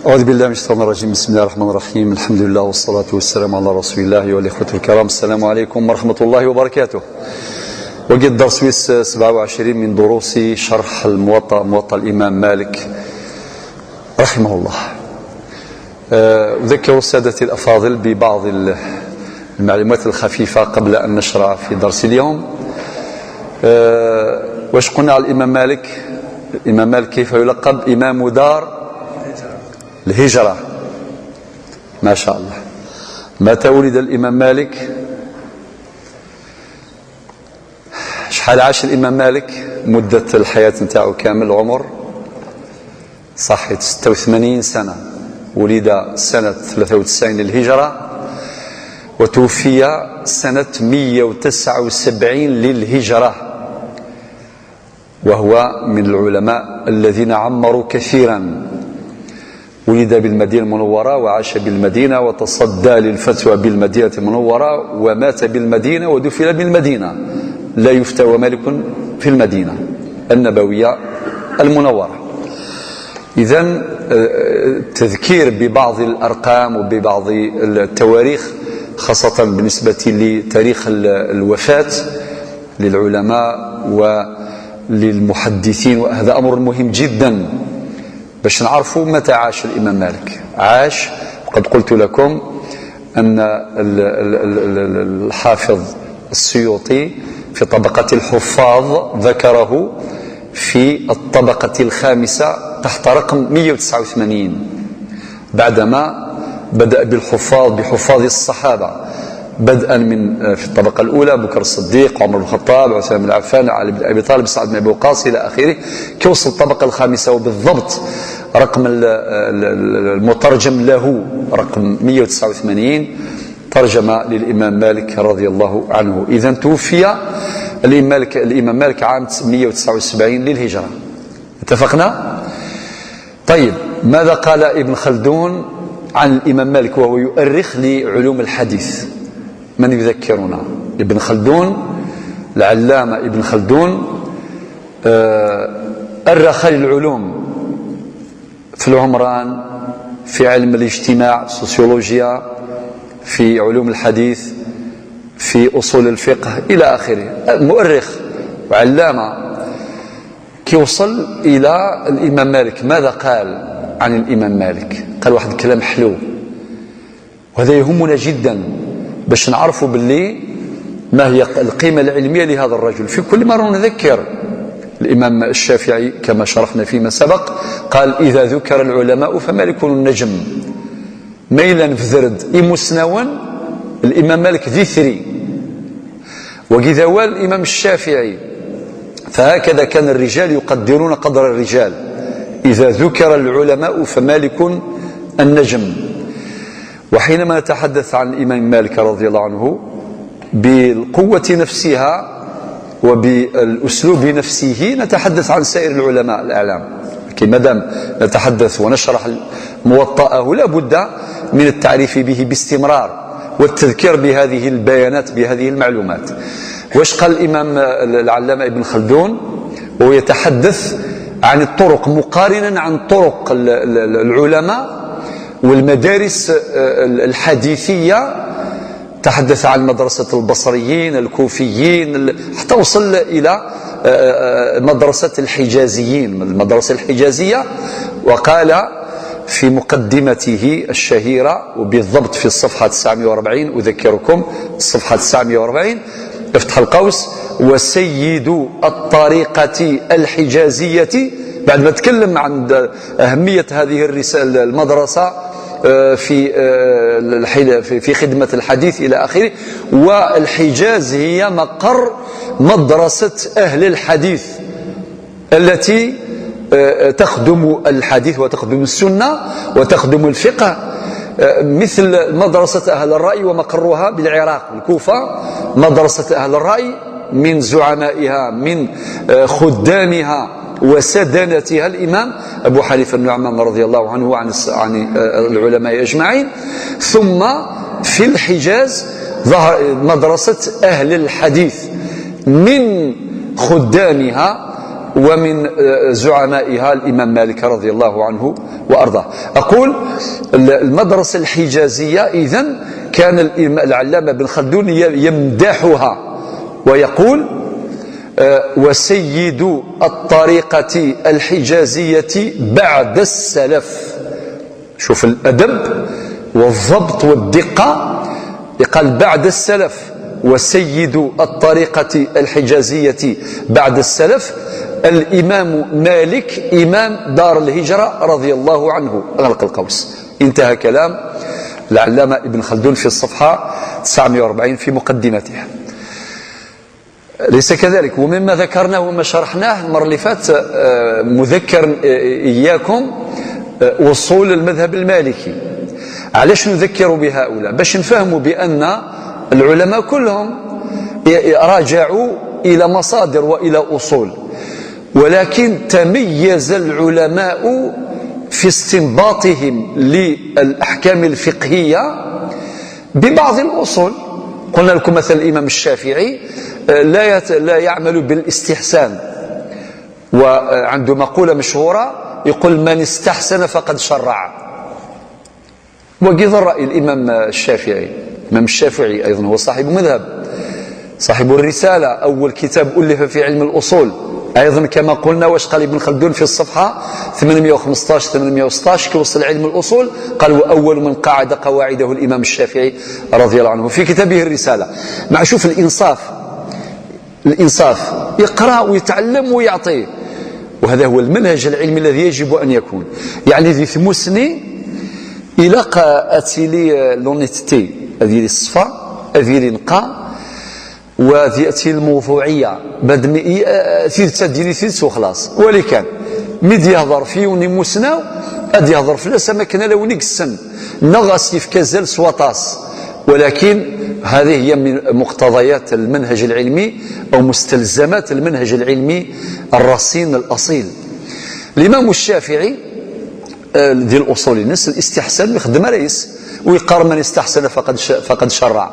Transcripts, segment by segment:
أعوذ بالله من الشيطان الرجيم. بسم الله الرحمن الرحيم. الحمد لله والصلاة والسلام على رسول الله والإخوة الكرام. السلام عليكم ورحمة الله وبركاته. وقد درس 27 من دروس شرح الموطأ، موطأ الإمام مالك رحمه الله. أذكر السادة الأفاضل ببعض المعلومات الخفيفة قبل أن نشرع في درس اليوم. واش قلنا على الإمام مالك؟ الإمام مالك كيف يلقب؟ إمام دار الهجرة، ما شاء الله. متى ولد الإمام مالك؟ شحال عاش الإمام مالك؟ مدة الحياة نتاعو كامل العمر صحيت 86 سنة. ولد سنة 93 للهجرة وتوفي سنة 179 للهجرة، وهو من العلماء الذين عمروا كثيرا. ولد بالمدينة المنورة وعاش بالمدينة وتصدى للفتوى بالمدينة المنورة ومات بالمدينة ودفن بالمدينة. لا يفتى مالك في المدينة النبوية المنورة. إذن التذكير ببعض الأرقام وببعض التواريخ، خاصة بالنسبة لتاريخ الوفاة للعلماء وللمحدثين، وهذا أمر مهم جدا باش نعرفوا متى عاش الإمام مالك. عاش، وقد قلت لكم أن الحافظ السيوطي في طبقة الحفاظ ذكره في الطبقة الخامسة تحت رقم 189، بعدما بدأ بالحفاظ بحفاظ الصحابة، بدءا من في الطبقة الأولى بكر الصديق، عمر بن الخطاب، عثمان بن عفان، علي بن أبي طالب، سعد بن أبي وقاص إلى آخره. كي وصل الطبقة الخامسة وبالضبط رقم المترجم له رقم 189 ترجمة للإمام مالك رضي الله عنه. إذا توفي الإمام مالك عام 179 للهجرة. اتفقنا؟ طيب، ماذا قال ابن خلدون عن الإمام مالك وهو يؤرخ لعلوم الحديث؟ من يذكرنا؟ ابن خلدون، العلامة ابن خلدون أرخ للعلوم في العمران، في علم الاجتماع سوسيولوجيا، في علوم الحديث، في أصول الفقه إلى آخره. مؤرخ وعلامة. كي وصل إلى الإمام مالك ماذا قال عن الإمام مالك؟ قال واحد الكلام حلو، وهذا يهمنا جدا باش نعرفوا باللي ما هي القيمة العلمية لهذا الرجل. في كل مرة نذكر الإمام الشافعي كما شرحنا فيما سبق، قال: إذا ذكر العلماء فمالك النجم. ميلا في ذرد إمسنون الإمام مالك ذي ثري وإذا الإمام الشافعي. فهكذا كان الرجال يقدرون قدر الرجال. إذا ذكر العلماء فمالك النجم. وحينما نتحدث عن الإمام مالك رضي الله عنه بالقوة نفسها وبالأسلوب نفسه نتحدث عن سائر العلماء الأعلام، لكن ما دام نتحدث ونشرح موطأه لا بد من التعريف به باستمرار والتذكير بهذه البيانات، بهذه المعلومات. واش قال الإمام العلامة ابن خلدون وهو يتحدث عن الطرق، مقارنا عن طرق العلماء والمدارس الحديثية؟ تحدث عن مدرسة البصريين، الكوفيين، حتى وصل إلى مدرسة الحجازيين، المدرسة الحجازية. وقال في مقدمته الشهيرة، وبالضبط في الصفحة 940، أذكركم الصفحة 940، افتح القوس، وسيد الطريقة الحجازية، بعد ما تكلم عن أهمية هذه الرسالة المدرسة في خدمة الحديث إلى آخره، والحجاز هي مقر مدرسة أهل الحديث التي تخدم الحديث وتخدم السنة وتخدم الفقه، مثل مدرسة أهل الرأي ومقرها بالعراق الكوفة. مدرسة أهل الرأي من زعمائها، من خدامها وسدنتها الإمام أبو حنيفة النعمان رضي الله عنه وعن العلماء أجمعين. ثم في الحجاز ظهر مدرسة أهل الحديث، من خدامها ومن زعمائها الإمام مالك رضي الله عنه وأرضاه. أقول المدرسة الحجازية إذن كان العلامة بن خلدون يمدحها ويقول وسيد الطريقة الحجازية بعد السلف. شوف الأدب والضبط والدقة، قال بعد السلف، وسيد الطريقة الحجازية بعد السلف الإمام مالك إمام دار الهجرة رضي الله عنه، أغلق القوس. انتهى كلام العلامة ابن خلدون في الصفحة 940 في مقدمته. ليس كذلك؟ ومما ذكرناه وما شرحناه المرة اللي فات مذكر إياكم وصول المذهب المالكي. علاش نذكر بهؤلاء؟ باش نفهموا بأن العلماء كلهم راجعوا إلى مصادر وإلى أصول، ولكن تميز العلماء في استنباطهم للأحكام الفقهية ببعض الأصول. قلنا لكم مثلا الإمام الشافعي لا يعمل بالاستحسان، وعنده مقولة مشهورة يقول من استحسن فقد شرع. وقيض الرأي الإمام الشافعي. الإمام الشافعي أيضا هو صاحب مذهب، صاحب الرسالة، أول كتاب ألف في علم الأصول أيضا كما قلنا. واش قال ابن خلدون في الصفحة 815 816 كي وصل علم الأصول؟ قال وأول من قاعد قواعده الإمام الشافعي رضي الله عنه في كتابه الرسالة. مع شوف الإنصاف، الإنصاف يقرأ ويتعلم ويعطي، وهذا هو المنهج العلمي الذي يجب أن يكون. يعني ذي ثموسني إلى أتيلي l'honnêteté، هذه الصفة، هذه نقا، ويأتي الموضوعية بعد ثيرت ديري ثيرت وخلاص. ولكن ميد يهضر فيه وني موسناو اد يهضر فلاس ما كان لا وني السن نغس يفكزل سواطاس. ولكن هذه هي من مقتضيات المنهج العلمي أو مستلزمات المنهج العلمي الرصين الأصيل. الإمام الشافعي ذي الأصول الناس الاستحسان يخدم رئيس ويقر من استحسن فقد شرع.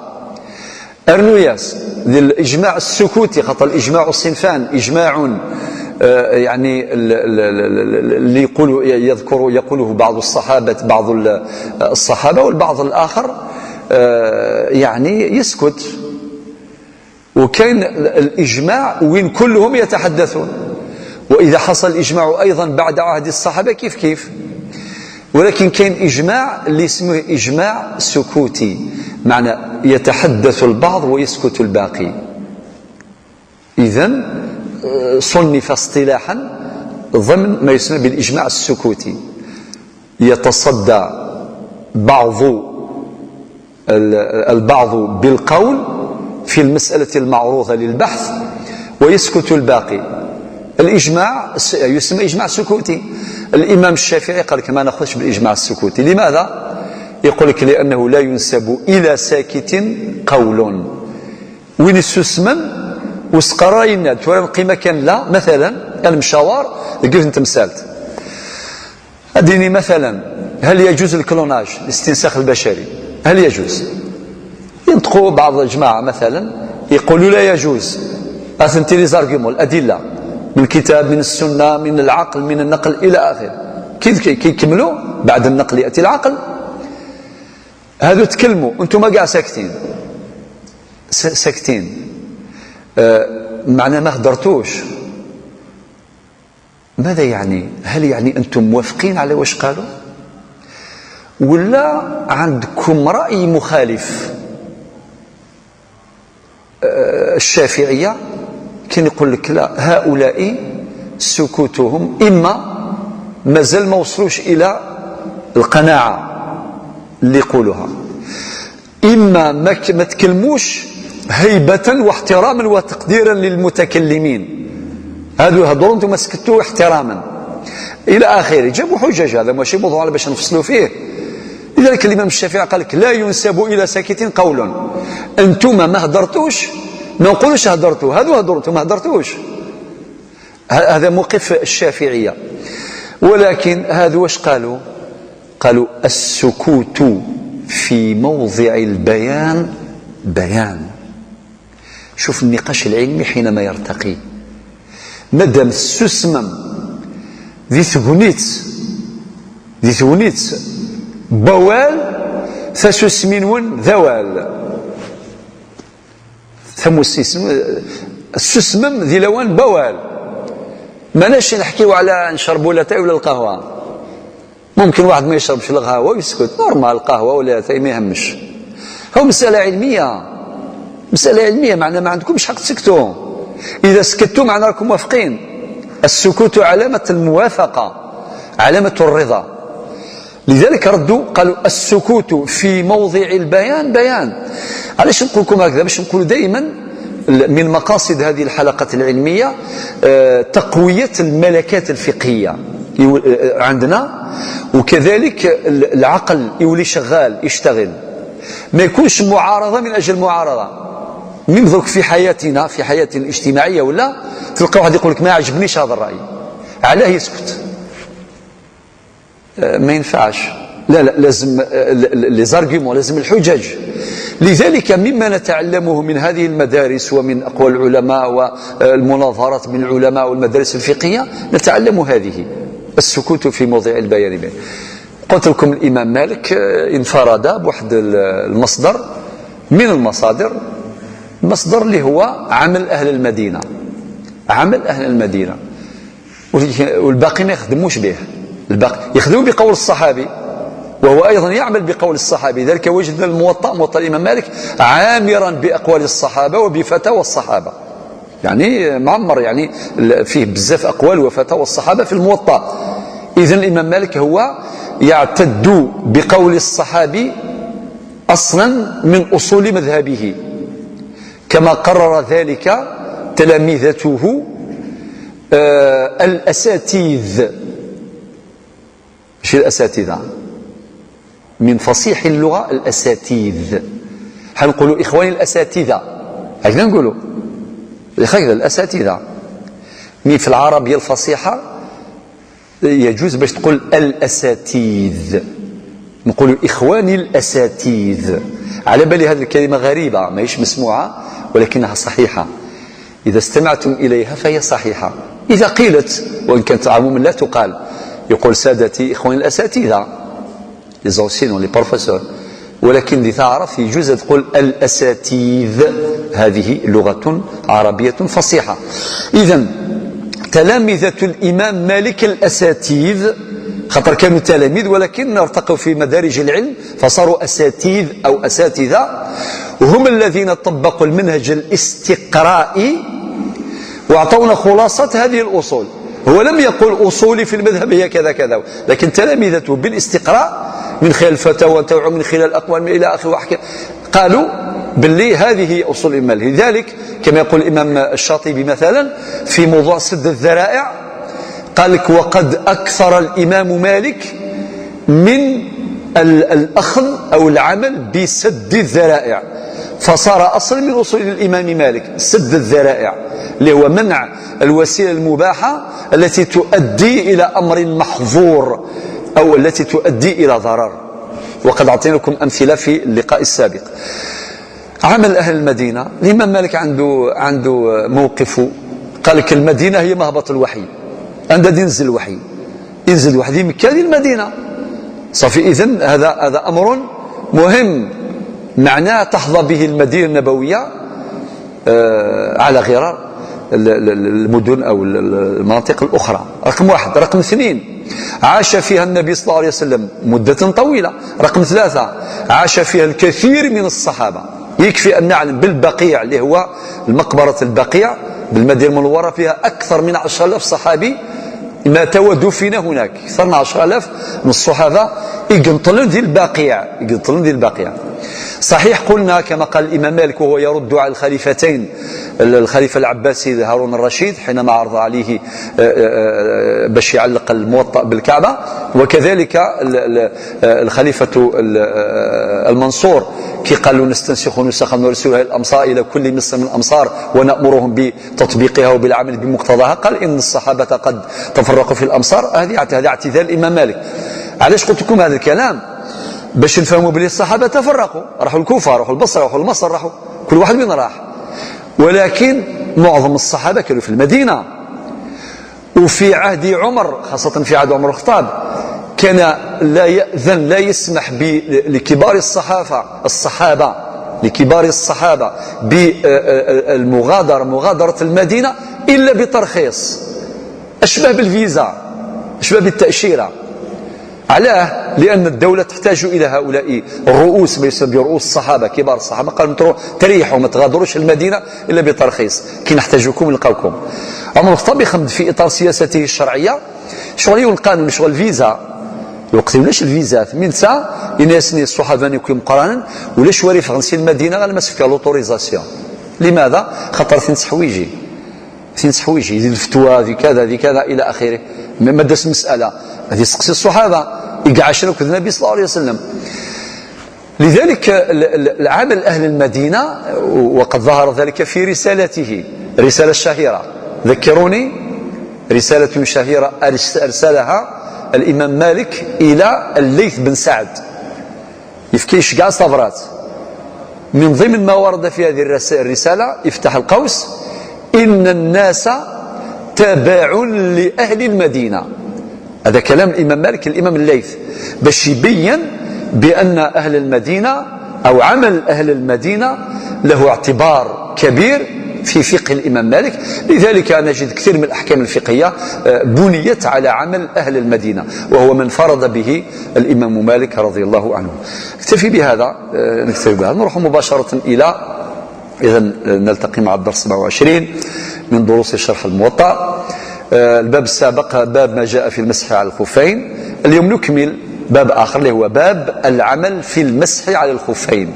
أرنوياس ذي الإجماع السكوتي، خاطر الإجماع صنفان: إجماع يعني اللي يقول يذكر يقوله بعض الصحابة، بعض الصحابة، والبعض الآخر يعني يسكت، وكاين الإجماع وين كلهم يتحدثون. وإذا حصل الإجماع أيضا بعد عهد الصحابة كيف كيف. ولكن كاين إجماع اللي اسمه إجماع سكوتي، معنى يتحدث البعض ويسكت الباقي. إذن صنف اصطلاحا ضمن ما يسمى بالإجماع السكوتي، يتصدى بعض البعض بالقول في المسألة المعروضة للبحث ويسكت الباقي. الإجماع يسمى إجماع سكوتي. الإمام الشافعي قال لك ما نأخذش بالإجماع السكوتي. لماذا؟ يقول لك لأنه لا ينسب إلى ساكت قول. وين السسمن وسقرا يناد تورا القيمة كان لا مثلا المشاور كيف انت مسالت أديني مثلا هل يجوز ال clonage، الاستنساخ البشري، هل يجوز؟ ينطقوا بعض الجماعة مثلا يقولوا لا يجوز. أثنتي les arguments، الأدلة من الكتاب، من السنة، من العقل، من النقل إلى آخره. كيف كيكملوا بعد النقل يأتي العقل. هذو تكلموا انتم كاع ساكتين ساكتين، معنى ما هدرتوش. ماذا يعني؟ هل يعني أنتم موافقين على واش قالوا ولا عندكم رأي مخالف؟ الشافعية كان يقول لك لا، هؤلاء سكوتهم إما مازال ما وصلوش إلى القناعة اللي يقولوها، إما ما تكلموش هيبة واحتراما وتقديرا للمتكلمين، هذو هضروا انتم سكتوا احتراما إلى آخره. جابوا حجج، هذا ماشي موضوع باش نفصلوا فيه. لذلك الإمام الشافعي قال لك لا ينسب إلى ساكت قول. أنتم ما هدرتوش، ما نقولوش هدرتوا، هذو هدروا انتم ما هدرتوش. هذا موقف الشافعية. ولكن هذا واش قالوا؟ قالوا السكوت في موضع البيان بيان. شوف النقاش العلمي حينما يرتقي، مادام تسوسمم ذي ثغنيت، ذي ثغنيت بوال ثاسوسمين ذوال ثموسيس السسمم ذي لوان بوال. ماناش نحكيو على نشربوا لاتاي ولا القهوة، ممكن واحد ما يشربش القهوة ويسكت normal، القهوة ولا لاتاي ما يهمش. هو مسالة علمية، مسالة علمية، معناها ما عندكمش حق تسكتوا. اذا سكتوا معناها راكم موافقين. السكوت علامة الموافقه، علامة الرضا. لذلك ردوا قالوا السكوت في موضع البيان بيان. علاش نقول لكم هكذا؟ باش نقولوا دائما من مقاصد هذه الحلقة العلمية تقوية الملكات الفقهية عندنا، وكذلك العقل يولي شغال يشتغل، ما يكونش معارضة من أجل معارضة. من درك في حياتنا، في حياتنا الاجتماعية، ولا تلقى واحد يقول لك ما عجبنيش هذا الرأي، علاه يسكت؟ ما ينفعش. لا لا، لازم les arguments، لازم الحجج. لذلك مما نتعلمه من هذه المدارس ومن أقوال العلماء والمناظرات من العلماء والمدارس الفقهية نتعلم هذه: السكوت في موضع البيان بيان. قلت لكم الإمام مالك انفرد بواحد المصدر من المصادر، المصدر اللي هو عمل أهل المدينة، عمل أهل المدينة، والباقي ما يخدموش به. الباقي يخدموا بقول الصحابي، وهو أيضا يعمل بقول الصحابي. ذلك وجدنا الموطأ، موطأ الإمام مالك، عامرا بأقوال الصحابة وبفتاوى الصحابة، يعني معمر، يعني فيه بزاف أقوال وفتاوى الصحابة في الموطأ. إذن الإمام مالك هو يعتد بقول الصحابي أصلا من أصول مذهبه، كما قرر ذلك تلامذته الأساتيذ، مش الأساتذة، من فصيح اللغة الأساتيذ. حنقولوا إخواني الأساتذة، هكذا نقولوا هكذا الأساتذة، mais في العربية الفصيحة يجوز باش تقول الأساتيذ، نقولوا إخواني الأساتيذ. على بالي هذه الكلمة غريبة ماهيش مسموعة، ولكنها صحيحة. إذا استمعتم إليها فهي صحيحة إذا قيلت، وإن كانت عموما لا تقال. يقول سادتي إخواني الأساتذة، les enseignants، les professeurs، ولكن لتعرف يجوز تقول الأساتيذ، هذه لغة عربية فصيحة. إذا تلامذة الإمام مالك الأساتيذ، خاطر كانوا تلاميذ ولكن ارتقوا في مدارج العلم فصاروا أساتيذ أو أساتذة، وهم الذين طبقوا المنهج الاستقرائي واعطونا خلاصة هذه الأصول. هو لم يقل أصولي في المذهب هي كذا كذا، لكن تلامذته بالاستقراء من خلال الفتاوى تاعو، من خلال الأقوال إلى آخره، قالوا باللي هذه هي أصول الإمام. لذلك كما يقول الإمام الشاطبي مثلا في موضوع سد الذرائع، قال لك وقد أكثر الإمام مالك من الأخذ أو العمل بسد الذرائع، فصار أصل من أصول الإمام مالك سد الذرائع، اللي هو منع الوسيلة المباحة التي تؤدي إلى أمر محظور أو التي تؤدي إلى ضرر. وقد أعطينا لكم أمثلة في اللقاء السابق. عمل أهل المدينة، الإمام مالك عنده موقف، قال لك المدينة هي مهبط الوحي، عندها ينزل الوحي، ينزل الوحي مكة المدينة صافي. إذن هذا أمر مهم، معناه تحظى به المدينة النبوية على غرار المدن أو المناطق الأخرى. رقم واحد. رقم اثنين، عاش فيها النبي صلى الله عليه وسلم مدة طويلة. رقم ثلاثة، عاش فيها الكثير من الصحابة. يكفي أن نعلم بالبقيع اللي هو المقبرة البقيع بالمدينة المنورة فيها أكثر من 10,000 صحابي مات ودفن هناك، أكثر من 10,000 من الصحابة يقنطلون ذي البقيع، يقنطلون ذي البقيع. صحيح قلنا كما قال الإمام مالك وهو يرد على الخليفتين، الخليفة العباسي هارون الرشيد حينما عرض عليه باش يعلق الموطأ بالكعبة، وكذلك الخليفة المنصور كي قالوا نستنسخ نسخا ونرسلها الأمصار إلى كل مصر من الأمصار ونأمرهم بتطبيقها وبالعمل بمقتضاها، قال إن الصحابة قد تفرقوا في الأمصار. هذا اعتذار الإمام مالك. علاش قلت لكم هذا الكلام؟ باش نفهموا بلي الصحابة تفرقوا، راحوا الكوفة، راحوا البصرة، راحوا لمصر، راحوا كل واحد وين راح، ولكن معظم الصحابة كانوا في المدينة. وفي عهد عمر، خاصة في عهد عمر الخطاب، كان لا يأذن، لا يسمح لكبار الصحابة لكبار الصحابة بالمغادرة، مغادرة المدينة إلا بترخيص، أشبه بالفيزا، أشبه بالتأشيرة. علاه؟ لأن الدولة تحتاج إلى هؤلاء الرؤوس، ما يسمى برؤوس الصحابة، كبار الصحابة. قالوا تريحوا، ما تغادروش المدينة إلا بترخيص، كي نحتاجكم نلقاوكم. عمر الخطاب يخمد في إطار سياسته الشرعية، شغل القانون، شغل الفيزا، الوقت ولاش الفيزات من ساعة الناس الصحابة يكون مقارنا ولاش واري فرنسي المدينة غير ما فيها l'autorisation. لماذا؟ خاطر ثين تحويجي ذي الفتوى، ذي كذا ذي كذا الى اخره. ما داس المسالة هذه سقسي الصحابة يقعشروا كذا النبي صلى الله عليه وسلم. لذلك العمل أهل المدينة، وقد ظهر ذلك في رسالته، الرسالة الشهيرة، ذكروني، رسالة شهيرة أرسلها الإمام مالك إلى الليث بن سعد، يفكيش كاع صبرات. من ضمن ما ورد في هذه الرسالة، افتح القوس، إن الناس تابع لأهل المدينة. هذا كلام الإمام مالك الإمام الليث، باش يبين بأن أهل المدينة أو عمل أهل المدينة له اعتبار كبير في فقه الإمام مالك. لذلك نجد كثير من الأحكام الفقهية بنيت على عمل أهل المدينة، وهو من فرض به الإمام مالك رضي الله عنه. نكتفي بهذا، نروح مباشرة إلى، إذا نلتقي مع الدرس 27 من دروس شرح الموطأ. الباب السابق باب ما جاء في المسح على الخفين. اليوم نكمل باب آخر اللي هو باب العمل في المسح على الخفين.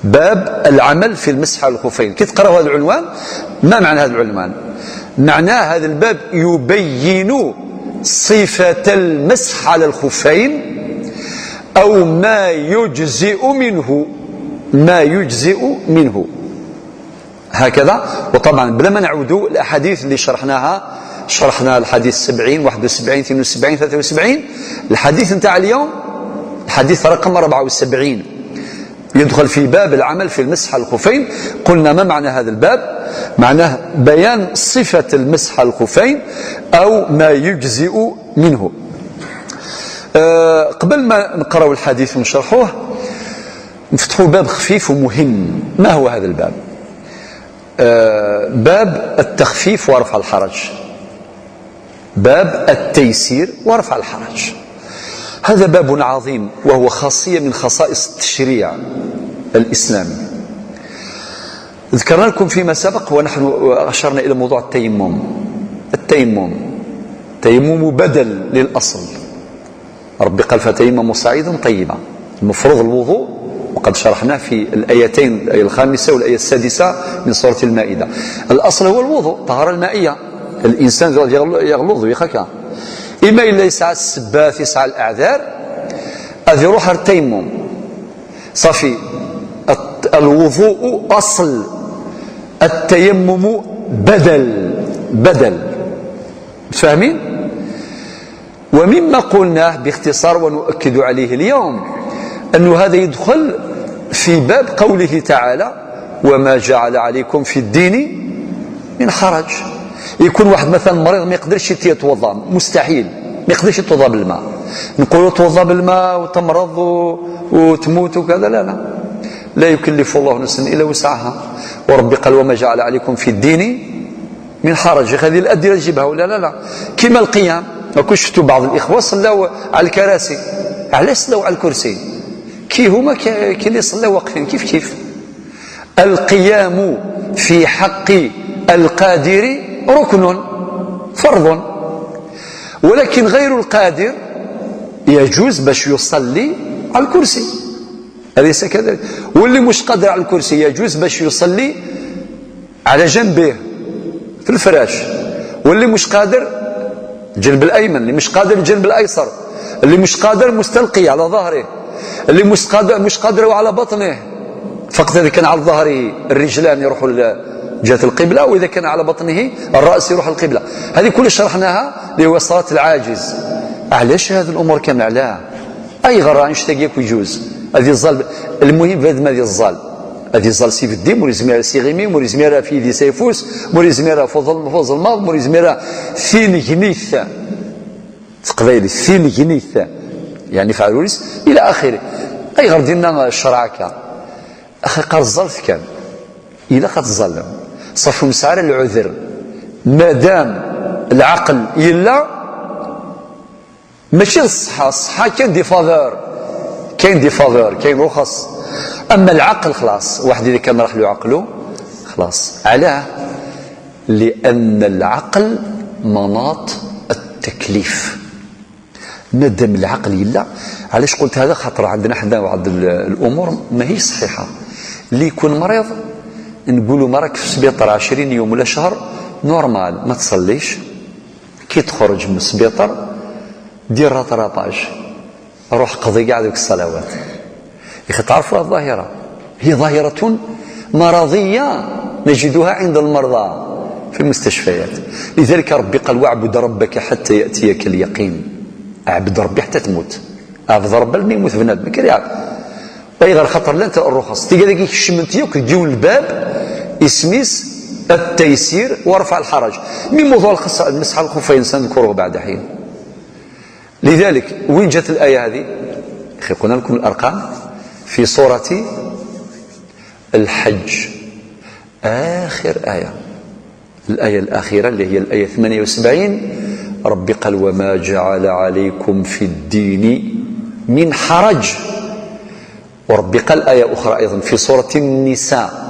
باب العمل في المسح على الخفين، كي تقرأ هذا العنوان، ما معنى هذا العنوان؟ معناه هذا الباب يبين صفة المسح على الخفين أو ما يجزئ منه، ما يجزئ منه هكذا. وطبعا بلا ما نعودوا الأحاديث اللي شرحناها، شرحنا الحديث 70، 71، 72، 73. الحديث نتاع اليوم الحديث رقم 74 يدخل في باب العمل في المسح على الخفين. قلنا ما معنى هذا الباب؟ معناه بيان صفة المسح على الخفين أو ما يجزئ منه. قبل ما نقرأ الحديث ونشرحوه، نفتحوا باب خفيف ومهم. ما هو هذا الباب؟ باب التخفيف ورفع الحرج، باب التيسير ورفع الحرج. هذا باب عظيم، وهو خاصية من خصائص التشريع الإسلامي. ذكرنا لكم فيما سبق ونحن أشرنا إلى موضوع التيمم. التيمم تيمم بدل للأصل. ربي قال فتيمموا صعيدا طيبا. المفروض الوضوء، وقد شرحناه في الآيتين، الآية الخامسة والآية السادسة من سورة المائدة. الأصل هو الوضوء، الطهارة المائية. الإنسان يغلظ ويخكا، إما إلا يسعى السباث، يسعى الأعذار، هذه يروح التيمم. صافي، الوضوء أصل، التيمم بدل، بدل. فاهمين؟ ومما قلناه باختصار ونؤكد عليه اليوم أن هذا يدخل في باب قوله تعالى وما جعل عليكم في الدين من حرج. يكون واحد مثلا مريض ما يقدرش يتوضا، مستحيل ما يقدرش يتوضا بالماء، نقولوا توضا بالماء وتمرض وتموت وكذا، لا لا، لا يكلف الله نفسا الا وسعها. وربي قال وما جعل عليكم في الدين من حرج. هذه الادلة تجيبها ولا لا؟ لا. كما القيام، ما كنتش شفتوا بعض الاخوة صلاوا على الكراسي، علاش صلاوا على الكرسي؟ كي هما كي اللي صلاوا واقفين كيف كيف. القيام في حق القادر ركن فرض، ولكن غير القادر يجوز باش يصلي على الكرسي، أليس كذلك؟ واللي مش قادر على الكرسي يجوز باش يصلي على جنبه في الفراش، واللي مش قادر الجنب الأيمن، اللي مش قادر الجنب الأيسر، اللي مش قادر مستلقي على ظهره، اللي مش قادر على بطنه فقط. إذا كان على ظهره الرجلان يروحوا جهة القبلة، وإذا كان على بطنه الرأس يروح القبلة. هذه كل شرحناها اللي هو صلاة العاجز. علاش هذه الأمور كاملة؟ علاه أي غرا نشتاقيك ويجوز هذه الظل. المهم في هذا الظل هذه زال سي في الدين موري زميرا سيغيمي موري زميرا في دي سيفوس موري زميرا فوز الماض موري زميرا ثين غنيث تقبيلي ثين غنيث يعني فعلوليس الى اخره. اي غير دينا الشرعكه اخي قال كان الى قد ظلم صافي مسعر العذر ما دام العقل يلا ماشي الصحة. الصحة كاين des faveurs، كاين des faveurs، كاين رخص، اما العقل خلاص. واحد اذا كان راح له عقله خلاص. علاه؟ لان العقل مناط التكليف. مادام العقل يلا. علاش قلت هذا؟ خاطر عندنا حنا بعض الامور ما هي صحيحه. اللي يكون مريض نقولوا ما راك في السبيطار 20 يوم ولا شهر، normal ما تصليش. كي تخرج من السبيطار دير rattrapage، روح قضي كاع ذوك الصلوات. يا اخي تعرفوا الظاهرة هي ظاهره مرضية نجدها عند المرضى في المستشفيات. لذلك ربي قال واعبد ربك حتى ياتيك اليقين. اعبد ربي حتى تموت، اعبد ربي لما يموت بنادم كريعة. اي غير خاطر لا انت الرخص تيجي ذاك الشمنتيه وكتجيو الباب اسميس التيسير ورفع الحرج. من موضوع المسح الخفين سنذكره بعد حين. لذلك وين جت الآية هذه؟ أخي قلنا لكم الأرقام في سورة الحج، آخر آية، الآية الأخيرة اللي هي الآية 78. ربي قال وما جعل عليكم في الدين من حرج. وربي قال آية أخرى أيضا في سورة النساء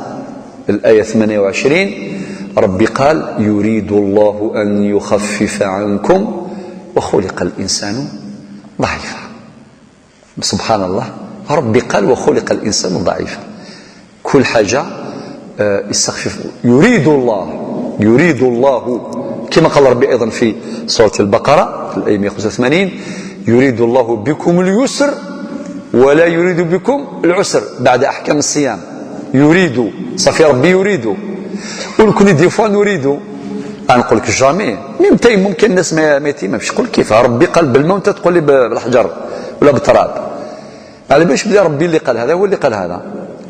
الآية 28، ربي قال يريد الله أن يخفف عنكم وخلق الإنسان ضعيفا. سبحان الله، ربي قال وخلق الإنسان ضعيفا. كل حاجة يستخفف. يريد الله، يريد الله كما قال ربي أيضا في سورة البقرة في الآية 185، يريد الله بكم اليسر ولا يريد بكم العسر، بعد أحكام الصيام. يريد، صافي ربي يريد. ولكن des fois نريد، انا نقول لك jamais même تيمم. ممكن الناس ما يتيممش، يقول كيف ربي قال بالماء وانت تقول لي بالحجر ولا بالتراب؟ على باش بدا ربي اللي قال هذا هو اللي قال هذا.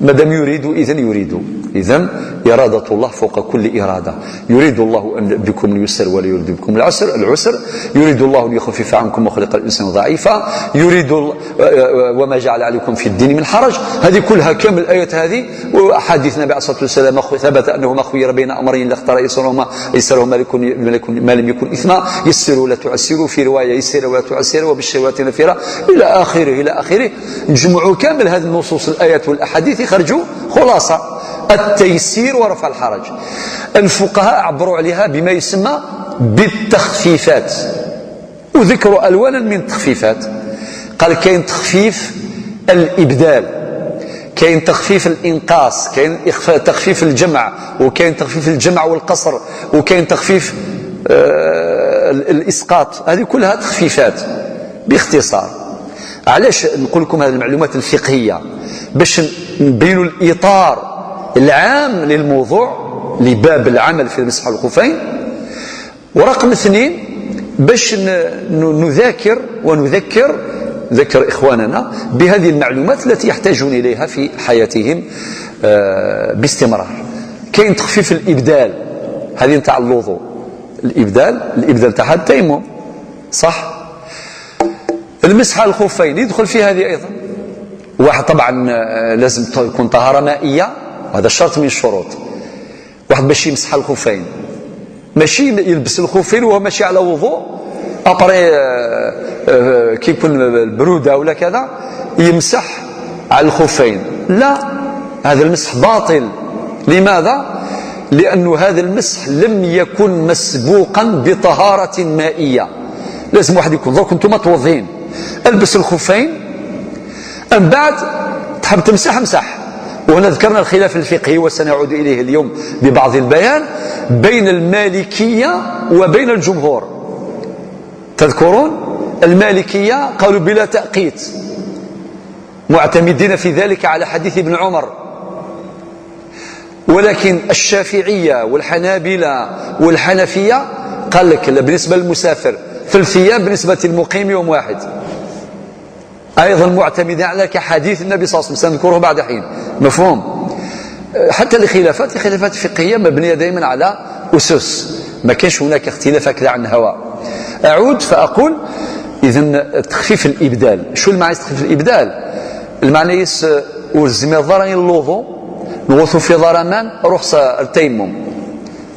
ما دام يريد اذا يريد، اذا إرادة الله فوق كل إرادة. يريد الله أن بكم اليسر ولا يريد بكم العسر. يريد الله أن يخفف عنكم وخلق الإنسان ضعيفا. يريد وما جعل عليكم في الدين من حرج. هذه كلها كامل الآيات هذه وأحاديث النبي عليه الصلاة والسلام، ثبت أنه ما خير بين أمرين لاختار أيسرهما، أيسرهما ما لم يكن إثما. يسروا ولا تعسروا، في رواية يسروا ولا تعسروا وبشروا ولا تنفرا، إلى آخره إلى آخره. نجمعوا كامل هذه النصوص الآيات والأحاديث يخرجوا خلاصة التيسير ورفع الحرج. الفقهاء عبروا عليها بما يسمى بالتخفيفات، وذكروا ألوانا من التخفيفات. قال كاين تخفيف الإبدال، كاين تخفيف الإنقاص، كاين تخفيف الجمع، وكاين تخفيف الجمع والقصر، وكاين تخفيف الإسقاط. هذه كلها تخفيفات. باختصار علاش نقول لكم هذه المعلومات الفقهية؟ باش نبينوا الإطار العام للموضوع، لباب العمل في المسح الخفين. ورقم اثنين باش نذاكر ونذكر ذكر إخواننا بهذه المعلومات التي يحتاجون إليها في حياتهم باستمرار. كاين تخفيف الإبدال، هذه نتاع الوضوء. الإبدال تاعها التيمم، صح؟ المسح على الخفين يدخل في هذه أيضا. واحد طبعا لازم تكون طهارة مائية، وهذا شرط من الشروط. واحد باش يمسح الخفين ماشي يلبس الخفين وهو ماشي على وضوء، après كي يكون البرودة ولا كذا يمسح على الخفين، لا، هذا المسح باطل. لماذا؟ لأن هذا المسح لم يكن مسبوقا بطهارة مائية. لازم واحد يكون درك انتم متوضين، البس الخفين، من بعد تحب تمسح امسح. وهنا ذكرنا الخلاف الفقهي وسنعود إليه اليوم ببعض البيان بين المالكية وبين الجمهور. تذكرون المالكية قالوا بلا تأقيت، معتمدين في ذلك على حديث ابن عمر، ولكن الشافعية والحنابلة والحنفية قال لك بالنسبة للمسافر 3 أيام، بالنسبة للمقيم يوم واحد. أيضا معتمدين على حديث النبي صلى الله عليه وسلم، سنذكره بعد حين. مفهوم؟ حتى الخلافات، الخلافات الفقهية مبنية دائما على أسس، ما كانش هناك اختلاف هكذا عن هوى. أعود فأقول إذن تخفيف الإبدال، شو المعنى تخفيف الإبدال؟ المعنى يس ورزمي ضرني اللوضو نغوثو في ضرمان رخص التيمم،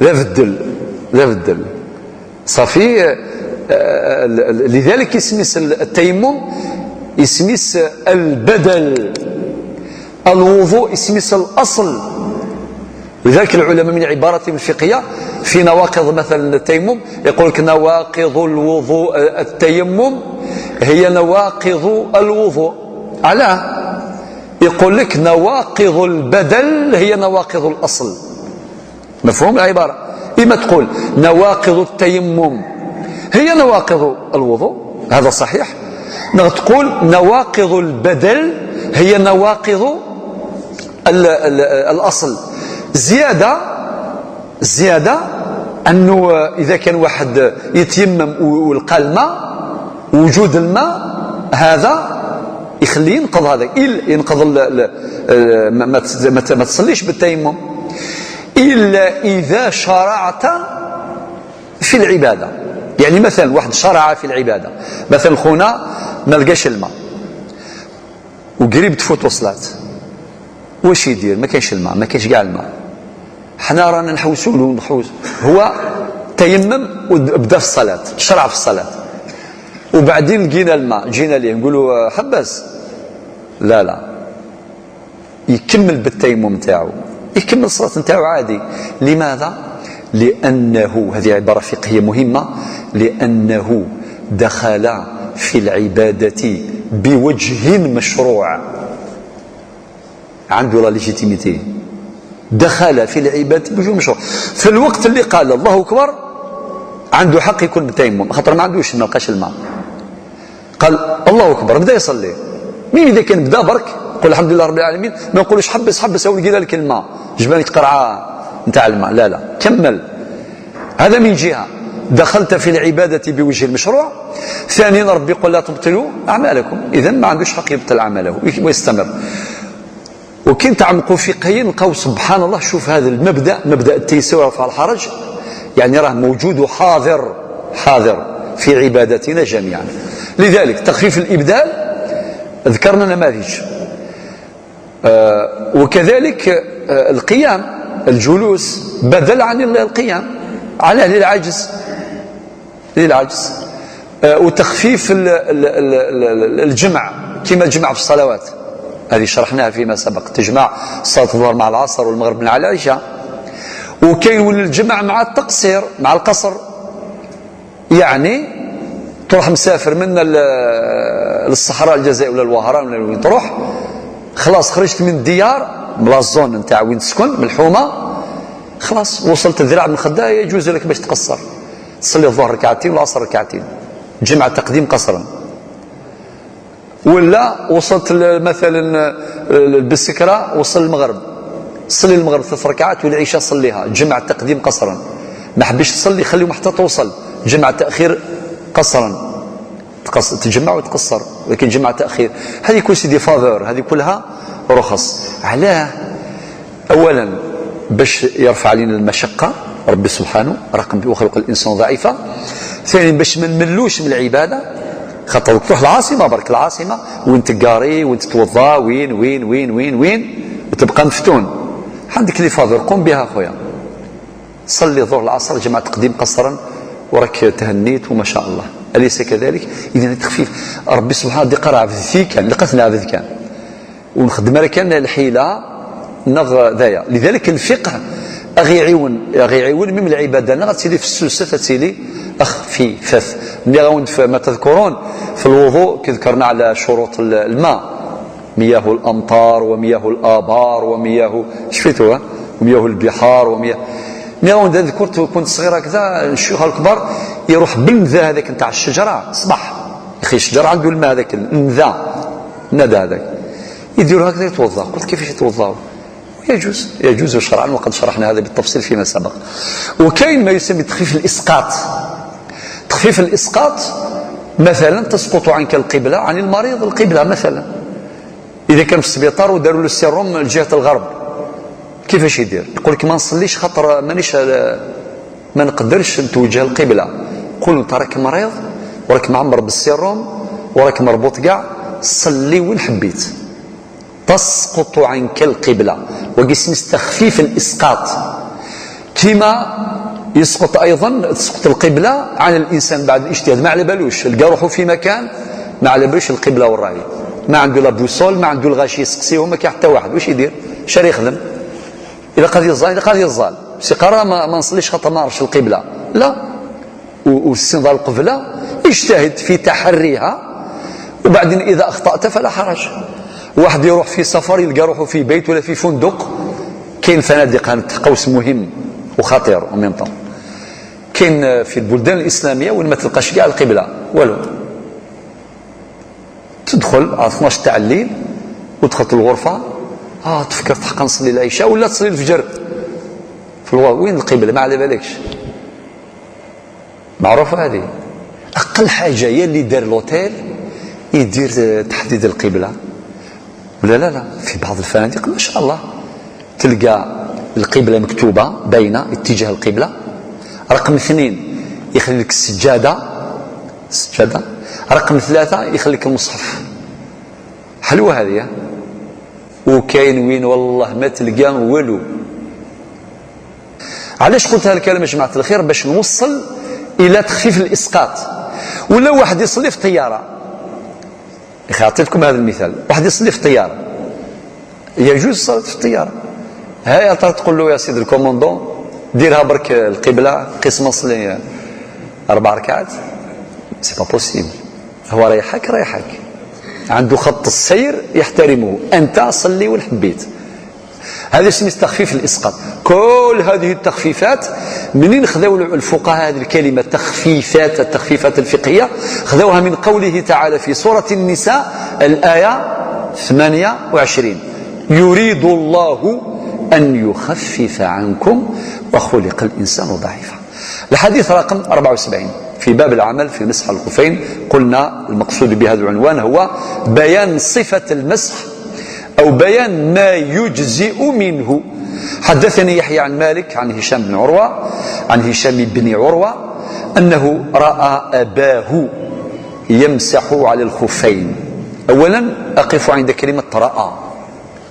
ذا بدل، ذا بدل صافي. لذلك يسميس التيمم يسميس البدل، الوضوء يسميس الأصل. لذلك العلماء من عبارتهم الفقهية في نواقض مثلا التيمم يقول لك نواقض الوضوء التيمم هي نواقض الوضوء. علاه؟ يقول لك نواقض البدل هي نواقض الأصل. مفهوم العبارة؟ إما تقول نواقض التيمم هي نواقض الوضوء، هذا صحيح. تقول نواقض البدل هي نواقض الأصل. زيادة أنه إذا كان واحد يتيمم ولقى الماء، وجود الماء هذا يخليه ينقض، هذا ينقض ما تصليش بالتيمم إلا إذا شرعت في العبادة. يعني مثلا واحد شرع في العبادة، مثلا خونا ما لقاش الماء وقريب تفوت وصلات، واش يدير؟ ما كاينش الماء، ما كاينش كاع الماء، حنا رانا نحوسوا له نحوس، هو تيمم وبدا في الصلاة، شرع في الصلاة، وبعدين لقينا الماء، جينا ليه نقولوا حبس، لا لا، يكمل بالتيمم تاعو، يكمل الصلاة نتاعو عادي. لماذا؟ لأنه هذه عبارة فقهية مهمة، لأنه دخل في العبادة بوجه مشروع، عنده la légitimité، دخل في العبادة بوجه مشروع. في الوقت اللي قال الله أكبر عنده حق يكون بالتيمم، خاطر ما عندوش، ما لقاش الماء، قال الله أكبر بدا يصلي. مين إذا كان بدا برك قول الحمد لله رب العالمين، ما نقولوش حبس حبس أو لقينا لك الماء، جبنا لك قرعة نتاع الماء، لا لا كمل. هذا من جهة دخلت في العبادة بوجه المشروع. ثانيا ربي يقول لا تبطلوا أعمالكم، إذا ما عندوش حق يبطل أعماله ويستمر. وكي نتعمقوا فقهيا نلقاو سبحان الله، شوف هذا المبدأ، مبدأ التيسير ورفع الحرج، يعني راه موجود وحاضر، حاضر في عبادتنا جميعا. لذلك تخفيف الإبدال ذكرنا نماذج، وكذلك القيام، الجلوس بدل عن القيام على للعجز، للعجز، وتخفيف الجمع كما الجمع في الصلوات، هذه شرحناها فيما سبق، تجمع صلاة الظهر مع العصر والمغرب مع العشاء. وكاين الجمع مع التقصير مع القصر، يعني تروح مسافر من للصحراء الجزائر ولا الوهران ولا وين تروح، خلاص خرجت من الديار من la zone نتاع وين تسكن من الحومه، خلاص وصلت الذراع من الخدايه، يجوز لك باش تقصر، تصلي الظهر ركعتين والعصر ركعتين، جمع تقديم قصرا. ولا وصلت مثلا بالسكره، وصل المغرب، صلي المغرب 3 ركعات والعشاء صليها جمع تقديم قصرا. ما حبيش تصلي خليهم حتى توصل، جمع تاخير قصرا، تجمع وتقصر، ولكن جمع تاخير. هذه كل c'est des faveurs، هذه كلها رخص. علاه؟ اولا باش يرفع علينا المشقه ربي سبحانه، رقم وخلق الانسان ضعيفا. ثانيا باش ما نملوش من العباده، خاطر تروح العاصمه برك، العاصمه وين تقاري وين تتوضا وين وين وين وين وين وتبقى مفتون. عندك les faveurs قوم بها خويا، صلي الظهر العصر جمع تقديم قصرا وراك تهنيت وما شاء الله، أليس كذلك؟ إذا التخفيف ربي سبحانه دي قرا في كان لقتنا في كان ونخدم كان الحيلة نغ ذايا. لذلك الفقه أغي يعيون، أغي يعيون من العبادة نغ تسيلي في السلسة تسيلي أخفيفث. ملي غاوند ما تذكرون في الوضوء كي ذكرنا على شروط الماء، مياه الأمطار ومياه الآبار ومياه شفيتوها ومياه البحار ومياه. ملي غاوند ذكرت كنت صغير هكذا، الشيوخ الكبار يروح بالمذا هذاك نتاع الشجرة صباح، يا أخي الشجرة عنده الماء هذاك المذا الندى هذاك، يديروا هكذا يتوضا. قلت كيفاش يتوضاو؟ يجوز، يجوز شرعا، وقد شرحنا هذا بالتفصيل فيما سبق. وكاين ما يسمى تخفيف الإسقاط. تخفيف الإسقاط مثلا تسقط عنك القبلة، عن المريض القبلة مثلا، إذا كان في السبيطار وداروا له السيروم لجهة الغرب، كيفاش يدير؟ يقول لك ما نصليش خاطر مانيش ما نقدرش نتوجه القبلة. قول انت راك مريض وراك معمر بالسيروم وراك مربوط كاع، صلي وين حبيت، تسقط عنك القبلة. وقسم تخفيف الإسقاط، كما يسقط أيضا تسقط القبلة عن الإنسان بعد الاجتهاد، ما على بالوش، لقى روحه في مكان ما على بالوش القبلة والرأي، ما عنده la boussole، ما عنده الغاشي يسقسيه، ما كاين حتى واحد. واش يدير؟ شاري يخدم؟ إذا قضي الزال، إذا قضي الزال سي قرا ما نصليش خاطر ما نعرفش القبلة، لا. والسنظال القبلة اجتهد في تحريها، وبعدين إذا أخطأت فلا حرج. واحد يروح في سفر يلقى روحه في بيت ولا في فندق، كاين فنادق، هذا قوس مهم وخطير en même temps، كاين في البلدان الإسلامية وين ما تلقاش كاع القبلة والو، تدخل على 12 تاع الليل ودخلت الغرفة، تفكرت حقا نصلي العشاء ولا تصلي الفجر في الغرفة، وين القبلة؟ ما على بالكش، معروفة هذه. أقل حاجة هي اللي دار l'hôtel يدير تحديد القبلة ولا لا؟ لا، في بعض الفنادق ما شاء الله تلقى القبلة مكتوبة باينة اتجاه القبلة. رقم 2 يخلي لك السجادة، السجادة. رقم 3 يخلي لك المصحف. حلوة هذه. وكاين وين والله ما تلقى والو. علاش قلت هذا الكلام يا جماعة الخير؟ باش نوصل إلى تخفيف الإسقاط. ولا واحد يصلي في الطيارة، يا أخي أعطيتكم هذا المثال، واحد يصلي في الطيارة، يجوز الصلاة في الطيارة. هاي تقول له يا سيد ال commandant ديرها برك القبلة قسم نصلي 4 ركعات، c'est pas possible. هو رايحك رايحك، عنده خط السير يحترمه، أنت صلي وين حبيت. هذا اسمه تخفيف الإسقاط. كل هذه التخفيفات منين خذوا الفقهاء هذه الكلمة تخفيفات، التخفيفات الفقهية خذوها من قوله تعالى في سورة النساء الآية 28: يريد الله أن يخفف عنكم وخلق الإنسان ضعيفا. الحديث رقم 74 في باب العمل في مسح الخفين. قلنا المقصود بهذا العنوان هو بيان صفة المسح أو بيان ما يجزئ منه. حدثني يحيى عن مالك عن هشام بن عروة عن هشام بن عروة أنه رأى أباه يمسح على الخفين. أولا أقف عند كلمة رأى،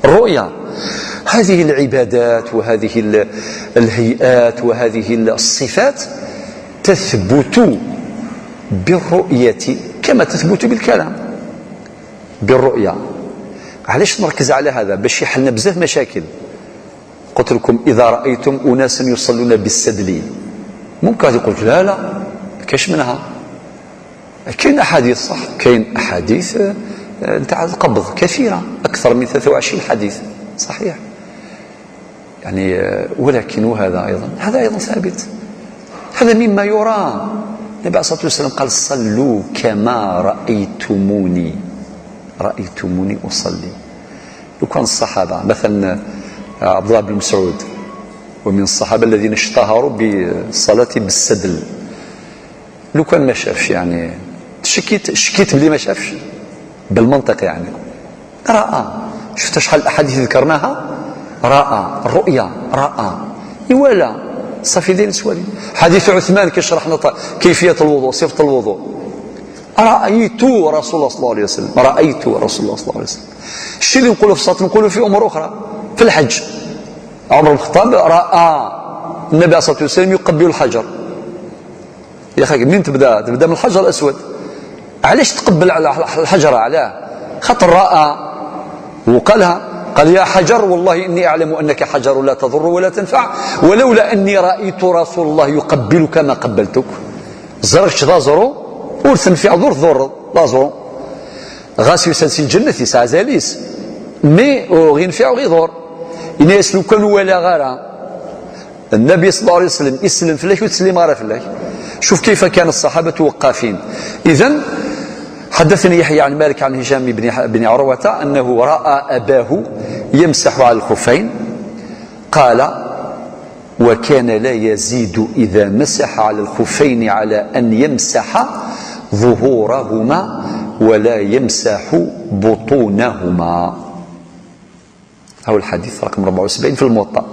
الرؤيا. هذه العبادات وهذه الهيئات وهذه الصفات تثبت بالرؤية كما تثبت بالكلام، بالرؤيا. علاش نركز على هذا؟ باش يحلنا بزاف مشاكل. قلت لكم إذا رأيتم أناسا يصلون بالسدل، ممكن يقول لك لا لا كاش منها، كاين أحاديث صح، كاين أحاديث نتاع القبض كثيرة، أكثر من 23 حديث صحيح يعني، ولكن هذا أيضا، هذا أيضا ثابت، هذا مما يرى. النبي عليه الصلاة والسلام قال صلوا كما رأيتموني، رأيتموني أصلي. لو كان الصحابة مثلا عبد الله بن مسعود ومن الصحابة الذين اشتهروا بالصلاة بالسدل، لو كان ما شافش يعني شكيت بلي ما شافش بالمنطق يعني، رأى. شفت شحال الأحاديث ذكرناها؟ رأى، الرؤيا رأى، ولا صافي دين سوالي. حديث عثمان كيشرح لنا كيفية الوضوء، صفة الوضوء، رأيت رسول الله صلى الله عليه وسلم، رأيت رسول الله صلى الله عليه وسلم. الشيء اللي نقوله في الصلاة نقوله في أمور أخرى. في الحج عمر بن الخطاب رأى النبي عليه الصلاة والسلام يقبل الحجر. يا أخي منين تبدأ؟ تبدأ من الحجر الأسود. علاش تقبل على الحجرة؟ علاه؟ خاطر رأى وقالها، قال يا حجر والله إني أعلم أنك حجر لا تضر ولا تنفع، ولولا أني رأيت رسول الله يقبلك ما قبلتك. زرش ذا ورثن في عذور ضر لازرو غاسي يسلسل الجنة يسعى زاليس مي غينفع وغيضر. إن يسلو كان ولا غارة النبي صلى الله عليه وسلم يسلم فلاك وتسلم غارة فلاك. شوف كيف كان الصحابة وقافين. إذن حدثني يحيى عن مالك عن هشام بن عروة أنه رأى أباه يمسح على الخفين، قال وكان لا يزيد إذا مسح على الخفين على أن يمسح ظهورهما ولا يمسح بطونهما. هو الحديث رقم 74 في الموطأ.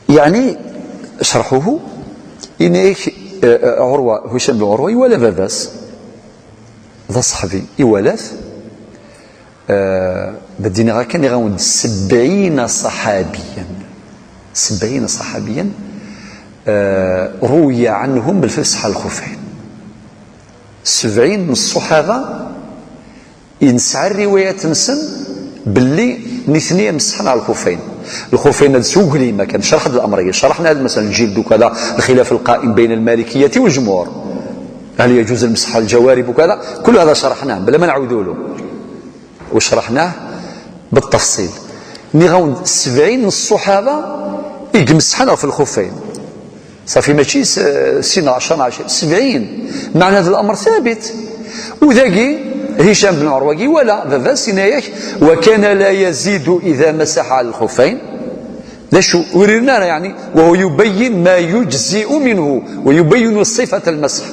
يعني شرحه إن عروة هشام بن عروة ولا باباس ذا صحفي يولاث بدينا غا كان يغاوند 70 صحابيا، 70 صحابيا روي عنهم بالفسح الخفين. 70 من الصحابة ينسعى الروايات نسن باللي نثنية مسحنا على الخفين. الخفين هذا سوق ما كان شرح هذا الأمر، شرحنا هذا مثلا الجلد وكذا، الخلاف القائم بين المالكية والجمهور، هل يجوز المسح على الجوارب وكذا، كل هذا شرحناه بلا ما نعودوا له وشرحناه بالتفصيل. نغاون 70 من الصحابة يمسحنا في الخفين، صافي ماشي سنة 10 70، معنى هذا الأمر ثابت. وذاكي هشام بن عروة ولا بابا سيناياك وكان لا يزيد إذا مسح على الخفين. لا شو ورينا يعني، وهو يبين ما يجزئ منه ويبين صفة المسح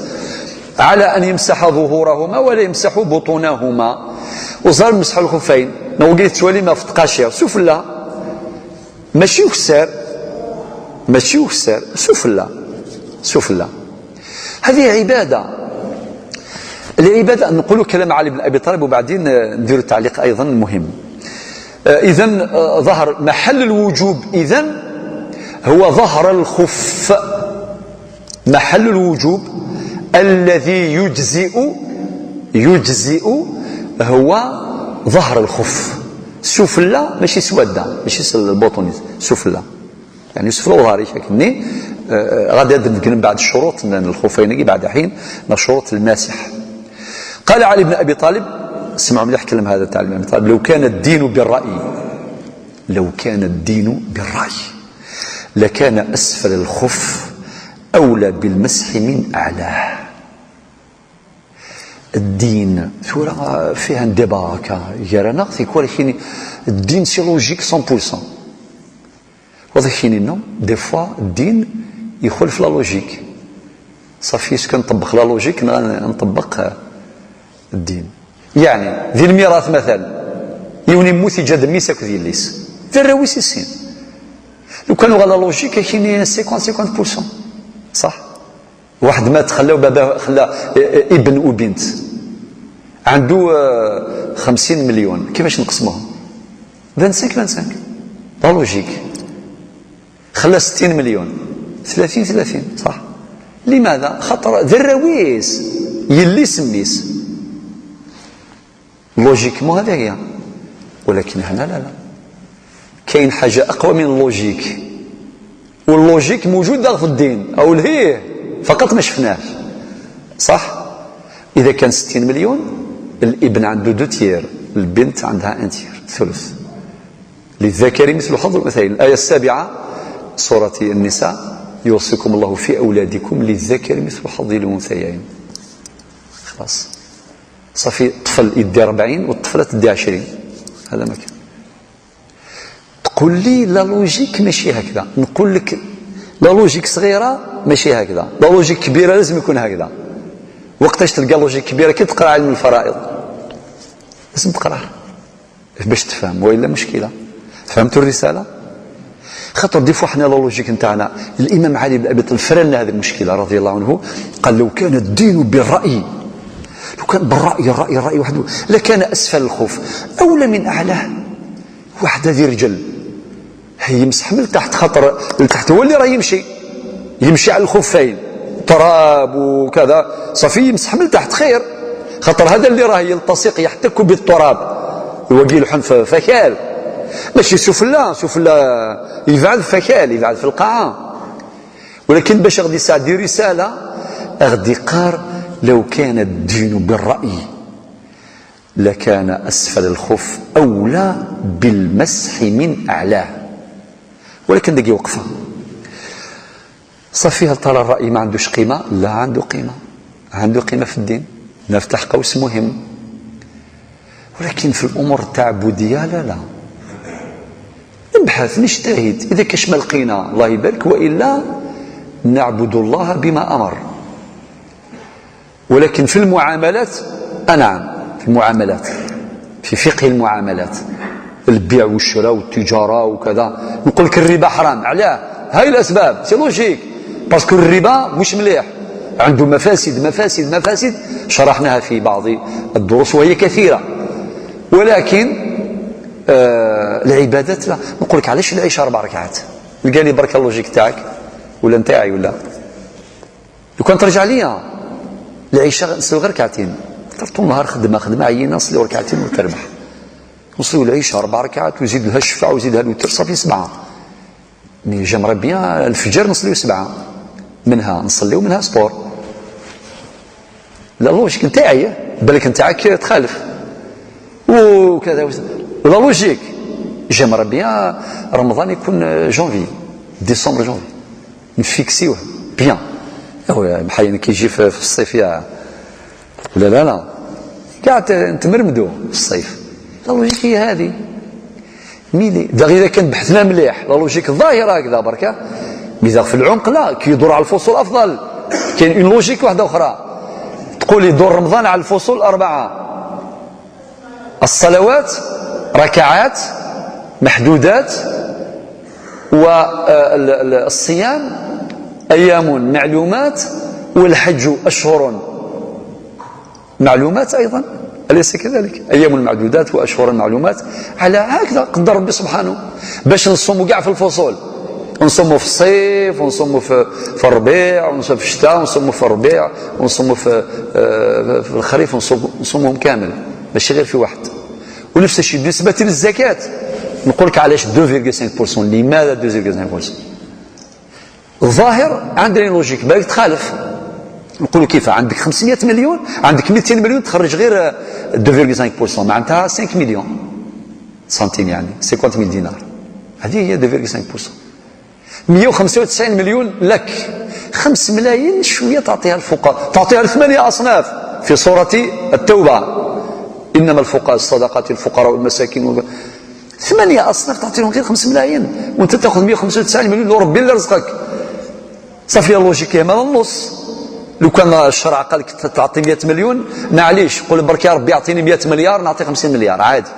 على أن يمسح ظهورهما ولا يمسح بطونهما. وصار مسح الخفين نوقيت تولي ما فتقاشير سفلى، ماشي وكسار، ماشي وكسار، سفلى سفلى. هذه عبادة. العبادة نقول كلام علي بن أبي طالب وبعدين ندير تعليق أيضا مهم. إذا ظهر محل الوجوب، إذا هو ظهر الخف، محل الوجوب الذي يجزئ هو ظهر الخف. سفلى ماشي سودة، ماشي البوطونيز، سفلى يعني سفلى وظهري شكلني. غادي نتكلم بعد الشروط الخفين بعد حين، شروط الماسح. قال علي بن أبي طالب، اسمعوا مليح كلام هذا تاع علي بن أبي طالب، لو كان الدين بالرأي، لو كان الدين بالرأي لكان أسفل الخف أولى بالمسح من أعلاه. الدين ثورة فيها débat هكا يرانا تيكون الدين c'est logique 100%، واضح كاين non des fois الدين يخالف la logique. صافي est-ce que نطبق la logique نطبق الدين. يعني ذي الميراث مثلا يوني موت يجاد ميسا كذي الليس في الرويس السين، لو كانوا غالا logique كاين 50 50%، صح. واحد مات خلاو باباه، خلا ابن وبنت عنده 50 مليون، كيفاش نقسموهم؟ 25 25 la logique. خلا 60 مليون، 30 30، صح. لماذا؟ خاطر ذي الرويس يلي سميس logiquement هذا هي. ولكن هنا لا لا، كاين حاجة أقوى من ال logique، وال logique موجود في الدين أو لهيه فقط ما شفناهش، صح. إذا كان 60 مليون الابن عنده deux tiers، البنت عندها un tiers، ثلث. للذكر مثل حظ الأنثيين. الآية 7 سورة النساء، يوصيكم الله في أولادكم للذكر مثل حظ الأنثيين. خلاص صافي، الطفل يدي 40 والطفلة تدي 20، هذا ما كان. تقول لي la logique ماشي هكذا، نقول لك la logique صغيرة ماشي هكذا، la logique كبيرة لازم يكون هكذا. وقتاش تلقى logique كبيرة؟ كي تقرا علم الفرائض لازم تقراه باش تفهم، والا مشكلة. فهمتوا الرسالة؟ خاطر des fois حنا la logique نتاعنا، الامام علي بن ابي طالب فرنا هذه المشكلة رضي الله عنه، قال لو كان الدين بالراي، لو كان بالراي الراي الراي وحده لكان اسفل الخف اولى من اعلاه. واحد هذه رجل هي يمسح من تحت، خاطر لتحت هو اللي راه يمشي، يمشي على الخفين تراب وكذا، صافي يمسح من تحت خير، خاطر هذا اللي راه يلتصق يحتك بالتراب وقيل حن فكال، ماشي سفلى، سفلى يفعل فكال، يفعل في القاعة. ولكن باش غادي يساعد رسالة غادي قار لو كان الدين بالرأي لكان أسفل الخف أولى بالمسح من أعلاه. ولكن دقي وقفة، صافي هل ترى الرأي ما عندوش قيمة؟ لا، عنده قيمة، عنده قيمة في الدين. نفتح قوس مهم، ولكن في الأمور التعبدية لا لا، نبحث نجتهد، إذا كاش ما لقينا الله يبارك، وإلا نعبد الله بما أمر. ولكن في المعاملات، نعم، في المعاملات، في فقه المعاملات، البيع والشراء والتجارة وكذا. نقول لك الربا حرام، علاه؟ هاي الاسباب، c'est logique، parce que الربا مش مليح، عنده مفاسد مفاسد مفاسد شرحناها في بعض الدروس وهي كثيرة. ولكن العبادات لا. نقول لك علاش العشاء 4 ركعات؟ لقاني برك ال logique تاعك ولا نتاعي ولا لو كان ترجع ليا العشاء نصلي غير ركعتين، طول النهار خدمة خدمة عينه، نصلي ركعتين وتربح. نصلي العشاء 4 ركعات وزيد لها الشفع وزيدها الوتر، صافي 7. mais j'aimerais bien الفجر نصليو 7، منها نصليو منها sport. la logique نتاعي، بالك نتاعك تخالف وكذا. la logique j'aimerais bien رمضان يكون janvier، décembre janvier، نفيكسيوه bien. هو بحال كيجي في الصيف يا ولا لا لا كاع نتمرمدو في الصيف. la logique هي هذه. mais اذا كان بحثنا مليح la logique الظاهرة هكذا بركة، mais في العمق لا، كي يدور على الفصول افضل. كاين une logique واحدة اخرى تقول يدور رمضان على الفصول 4، الصلوات ركعات محدودات، والصيام أيام معلومات، والحج أشهر معلومات أيضا، أليس كذلك؟ أيام معدودات وأشهر معلومات. على هكذا قدر ربي سبحانه باش نصوموا كاع في الفصول، نصوموا في الصيف ونصوموا في الربيع ونصوموا في الشتاء ونصوموا في الربيع ونصوموا في الخريف، ونصومهم كامل ماشي غير في واحد. ونفس الشيء بالنسبة للزكاة، نقول لك علاش 2.5%. لماذا 2.5%؟ الظاهر عندنا logique بالك تخالف. نقولوا كيف عندك 500 مليون، عندك 200 مليون، تخرج غير 2.5%، معناتها 5 مليون سنتيم، يعني 50 mille دينار. هذه هي 2.5%. 195 مليون لك، 5 ملايين شوية تعطيها الفقراء، تعطيها لثمانية اصناف في سورة التوبه: انما الفقراء الصدقات الفقراء والمساكين. ثمانية اصناف تعطي لهم غير 5 ملايين، وانت تاخذ 195 مليون وربي اللي رزقك. صافي logique ما النص. لو كان الشرع قال لك تعطي 100 مليون، معليش، قول برك يا ربي اعطيني 100 مليار، نعطي 50 مليار عادي.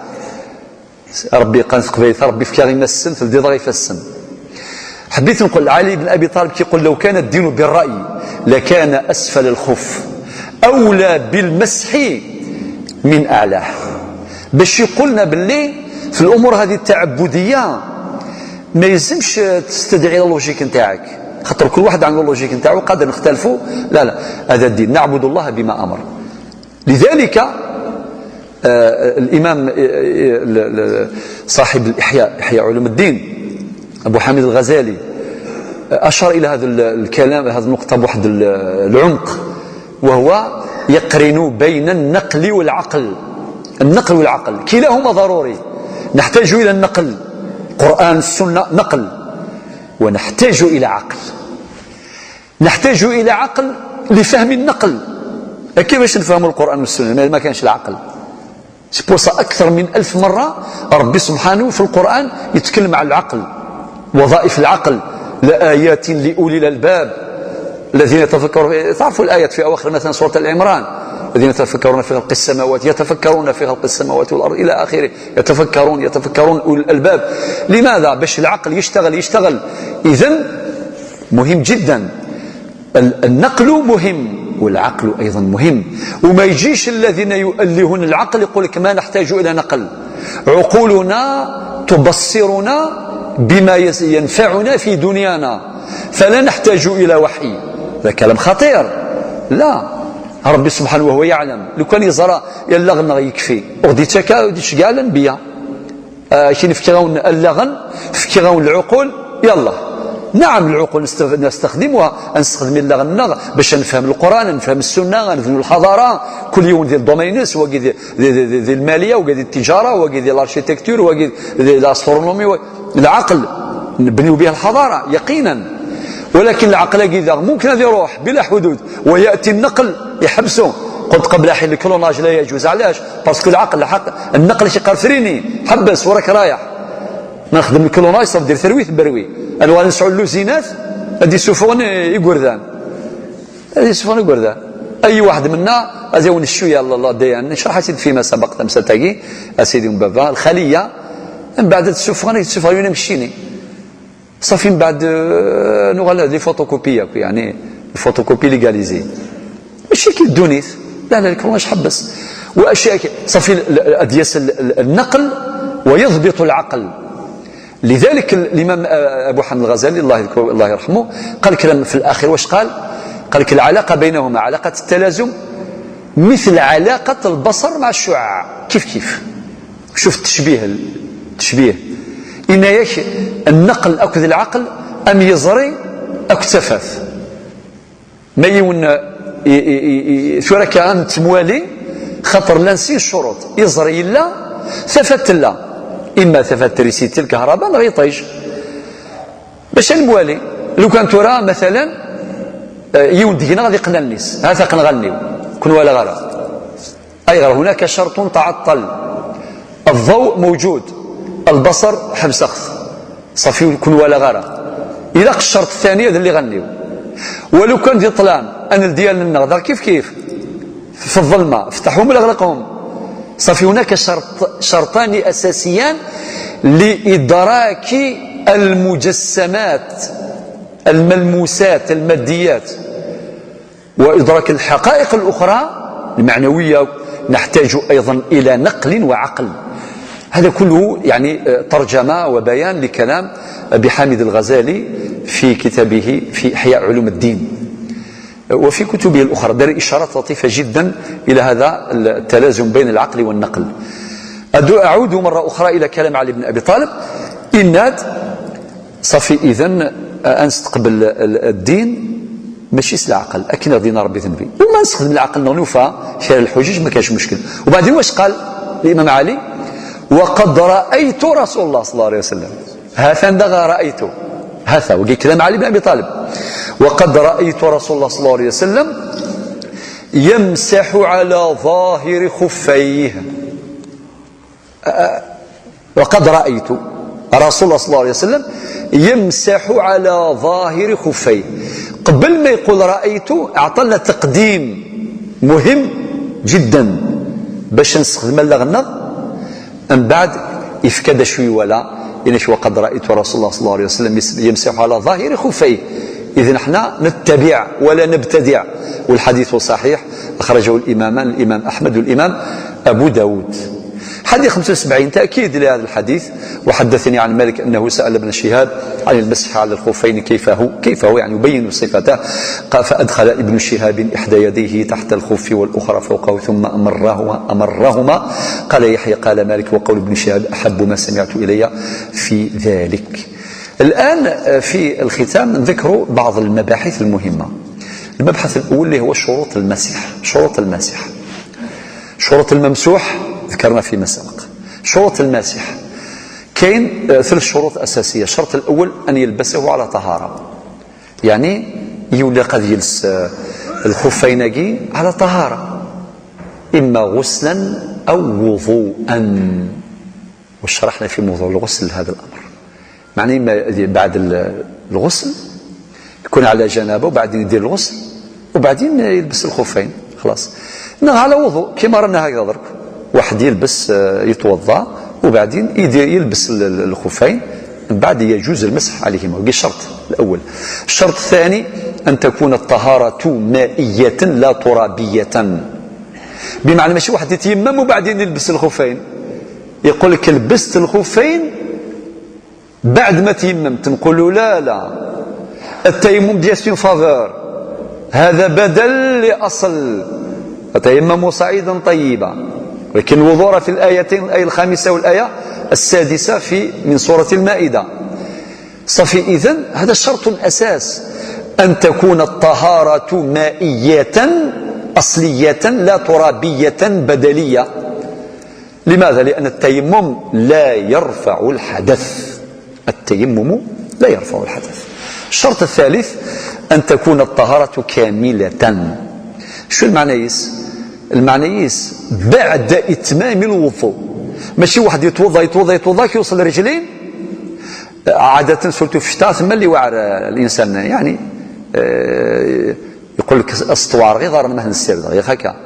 ربي قال في قبيلة ربي في كاغي السن في الدي في السن. حبيت نقول علي بن ابي طالب كيقول: لو كان الدين بالراي لكان اسفل الخف اولى بالمسح من اعلاه. باش يقولنا باللي في الامور هذه التعبدية ما يلزمش تستدعي la logique نتاعك، خاطر كل واحد عنده logique نتاعو، قادر نختلفوا. لا لا، هذا الدين، نعبد الله بما امر. لذلك الامام صاحب الاحياء، احياء علوم الدين، ابو حامد الغزالي، اشار الى هذا الكلام، هذه النقطة بواحد العمق، وهو يقرن بين النقل والعقل. النقل والعقل كلاهما ضروري. نحتاج الى النقل، قران السنة نقل، ونحتاج الى عقل، نحتاج الى عقل لفهم النقل. كيفاش نفهم القران والسنة ما كانش العقل؟ c'est pour ça اكثر من 1000 مرة ربي سبحانه في القران يتكلم عن العقل، وظائف العقل: لآيات لأولي الألباب الذين يتفكرون. تعرفوا الآيات في أواخر مثلا سورة العمران: الذين يتفكرون في خلق السماوات، يتفكرون في خلق السماوات والأرض إلى آخره. يتفكرون، يتفكرون أولي الألباب. لماذا؟ باش العقل يشتغل يشتغل. إذا مهم جدا النقل، مهم، والعقل أيضا مهم. وما يجيش الذين يؤلهون العقل يقول لك ما نحتاج إلى نقل، عقولنا تبصرنا بما ينفعنا في دنيانا، فلا نحتاج إلى وحي. هذا كلام خطير. لا، ربي سبحانه وهو يعلم، لو كان يزرى يلغن يكفي ودي تكا ودي كاع الانبياء كي نفكرون اللغن فكرون العقول. يلا نعم، العقول نستخدمها، نستخدم اللغن باش نفهم القران، نفهم السنه، نفهم الحضاره. كل يوم ديال domaine، وكي ديال المالية وكي التجارة وكي ديال l'architecture وكي ديال l'astronomie. العقل نبنيو به الحضارة يقينا، ولكن العقل كذا ممكن يروح بلا حدود وياتي النقل يحبسه. قلت قبل حين ال clonage لا يجوز. علاش؟ parce que العقل حق النقل شي freiner، حبس وراك رايح. نخدم ال clonage صافي دير ثرويت بروي انا نسعوا اللوزينات غادي يسوفون يقردان، غادي يسوفون يقردان. اي واحد منا غادي شوية الله دي نشرح سيدي فيما سبق تمسا تاكي اسيدي بابا الخلية. من بعد تسوفغ تسوفغ يونا مشيني صافي. من بعد نوغال les photocopies، يعني ال photocopie légalisée ماشي كي الدونيت. لا لا، الكروناج حبس واشياء. صافي ادياس النقل ويضبط العقل. لذلك الامام ابو حامد الغزالي الله يرحمه قال كلام في الاخر. واش قال؟ قال لك العلاقة بينهما، علاقة التلازم، مثل علاقة البصر مع الشعاع، كيف كيف. شوف التشبيه، التشبيه ان ياك النقل اكد العقل ام يزري اكد تفاث ما يون ثورة كان تموالي خاطر لانسي الشروط يزري لا ثفت لا اما ثفت تريسيتي الكهرباء غير يطيش باش الموالي. لو كان ترى مثلا يون دينا غادي قنالنيس هذا قنغنيو كن ولا غرا اي غير هناك شرط تعطل. الضوء موجود، البصر حبس اخذ صافي كن ولا غرا. الى الشرط الثاني هذا اللي غنيو. ولو كان في طلام انا ديال النغدر كيف كيف في الظلمة فتحهم ولا اغلقهم. صافي هناك شرطان اساسيان لادراك المجسمات الملموسات الماديات وادراك الحقائق الاخرى المعنويه، نحتاج ايضا الى نقل وعقل. هذا كله يعني ترجمه وبيان لكلام ابي حامد الغزالي في كتابه في احياء علوم الدين وفي كتبه الأخرى. دار إشارات لطيفة جدا إلى هذا التلازم بين العقل والنقل. أعود مرة أخرى إلى كلام علي بن أبي طالب. إناد صافي إذن أنستقبل الدين ماشي العقل أكن دينا ربي ذنبي وما نستخدم العقل نوفا شارع الحجج ما كاش مشكل. وبعدين واش قال الإمام علي؟ وقد رأيت رسول الله صلى الله عليه وسلم. هذا دغ رأيته هذا وقال كلام علي بن أبي طالب. وقد رأيت رسول الله صلى الله عليه وسلم يمسح على ظاهر خفيه. وقد رأيت رسول الله صلى الله عليه وسلم يمسح على ظاهر خفيه. قبل ما يقول رأيت أعطانا تقديم مهم جدا باش نستخدم اللغنة. من بعد يفكد شوي ولا إن وقد رأيت رسول الله صلى الله عليه وسلم يمسح على ظاهر خفيه. إذن احنا نتبع ولا نبتدع. والحديث صحيح، أخرجه الإمامان، الإمام أحمد والإمام أبو داود. حديث 75 تأكيد لهذا الحديث. وحدثني عن مالك أنه سأل ابن شهاب عن المسح على الخفين كيف هو، كيف هو يعني يبين صفته. قال فأدخل ابن شهاب إحدى يديه تحت الخف والأخرى فوقه ثم أمرهما. قال يحيى قال مالك وقول ابن شهاب أحب ما سمعت إلي في ذلك. الآن في الختام نذكر بعض المباحث المهمة. المبحث الأول اللي هو شروط المسح. شروط المسح، شروط الممسوح ذكرنا فيما سبق. شروط الماسح كاين ثلاث شروط أساسية. الشرط الأول أن يلبسه على طهارة، يعني يولي قد يلبس الخفين على طهارة، إما غسلا أو وضوءا. وشرحنا في موضوع الغسل هذا الأمر، معني بعد الغسل يكون على جنابه وبعدين يدير الغسل وبعدين يلبس الخفين خلاص. على وضوء كما رانا هكذا درك، واحد يلبس يتوضا وبعدين يلبس الخفين، من بعد يجوز المسح عليهما. وهي الشرط الأول. الشرط الثاني أن تكون الطهارة مائية لا ترابية، بمعنى ماشي واحد يتيمم وبعدين يلبس الخفين. يقول لك لبست الخفين بعد ما تيممت، نقول له لا لا، التيمم ديال c'est une faveur، هذا بدل لأصل، فتيمموا صعيدا طيبا. ولكن الوضوء في الآيتين، الآية الخامسة والآية السادسة في من سورة المائدة. صافي إذن هذا شرط أساس، أن تكون الطهارة مائية أصلية لا ترابية بدلية. لماذا؟ لأن التيمم لا يرفع الحدث، التيمم لا يرفع الحدث. الشرط الثالث أن تكون الطهارة كاملة. شو المعنى يس؟ المعنى يس بعد إتمام الوضوء، ماشي واحد يتوضا يتوضا يتوضا كي يوصل لرجلين. عادة surtout في الشتاء ثم اللي واعر الإنسان، يعني يقول لك اسطوار غير ضار ما نسير غير هكا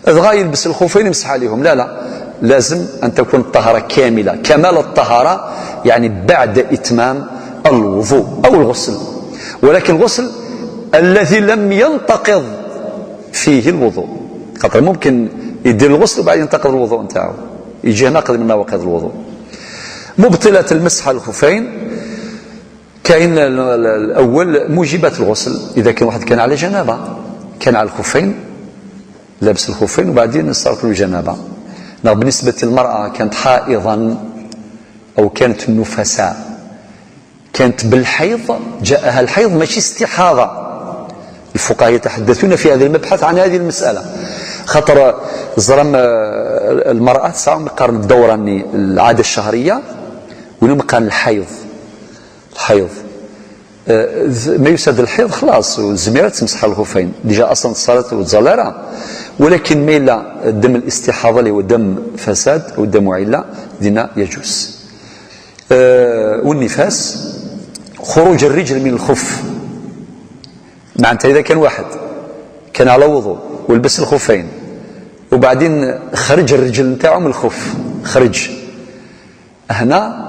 دغا يلبس الخفين يمسح عليهم. لا لا، لازم أن تكون الطهارة كاملة، كمال الطهارة يعني بعد إتمام الوضوء أو الغسل، ولكن الغسل الذي لم ينتقض فيه الوضوء، خاطر ممكن يدير الغسل وبعد ينتقض الوضوء نتاعو، يجي ناقض من نواقض الوضوء. مبطلة المسح على الخفين كاين الأول موجبات الغسل، إذا كان واحد كان على جنابة، كان على الخفين، لابس الخفين وبعدين صارت له جنابة. نعم، بالنسبة للمرأة كانت حائضا أو كانت النفساء، كانت بالحيض، جاءها الحيض ماشي استحاضة. الفقهاء يتحدثون في هذا المبحث عن هذه المسألة، خاطر زرم المرأة تسعى مقارن الدورة العادة الشهرية ولا الحيض. الحيض ما يسد الحيض خلاص والزميرة تمسح الخفين déjà اصلا الصلاة وتزلرة، ولكن ما الا دم الاستحاضة اللي هو دم فساد او دم عله دينا يجوز. والنفاس خروج الرجل من الخف، معناتها اذا كان واحد كان على وضوء ولبس الخفين وبعدين خرج الرجل نتاعو من الخف، خرج هنا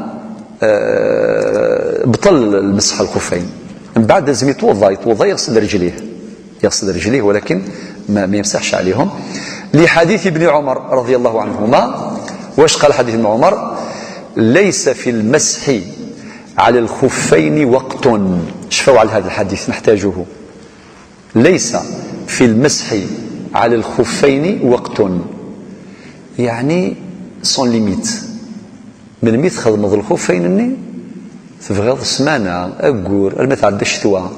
بطل المسح الخفين، من بعد لازم يتوضا، يتوضا يغسل رجليه، يغسل رجليه ولكن ما يمسحش عليهم. لحديث ابن عمر رضي الله عنهما، واش قال حديث ابن عمر؟ ليس في المسح على الخفين وقت. شفوا على هذا الحديث نحتاجه. ليس في المسح على الخفين وقت، يعني sans limite. من مي تخدمض الخفين ني تبغيض سمانة أقور ما تعدى الشتوى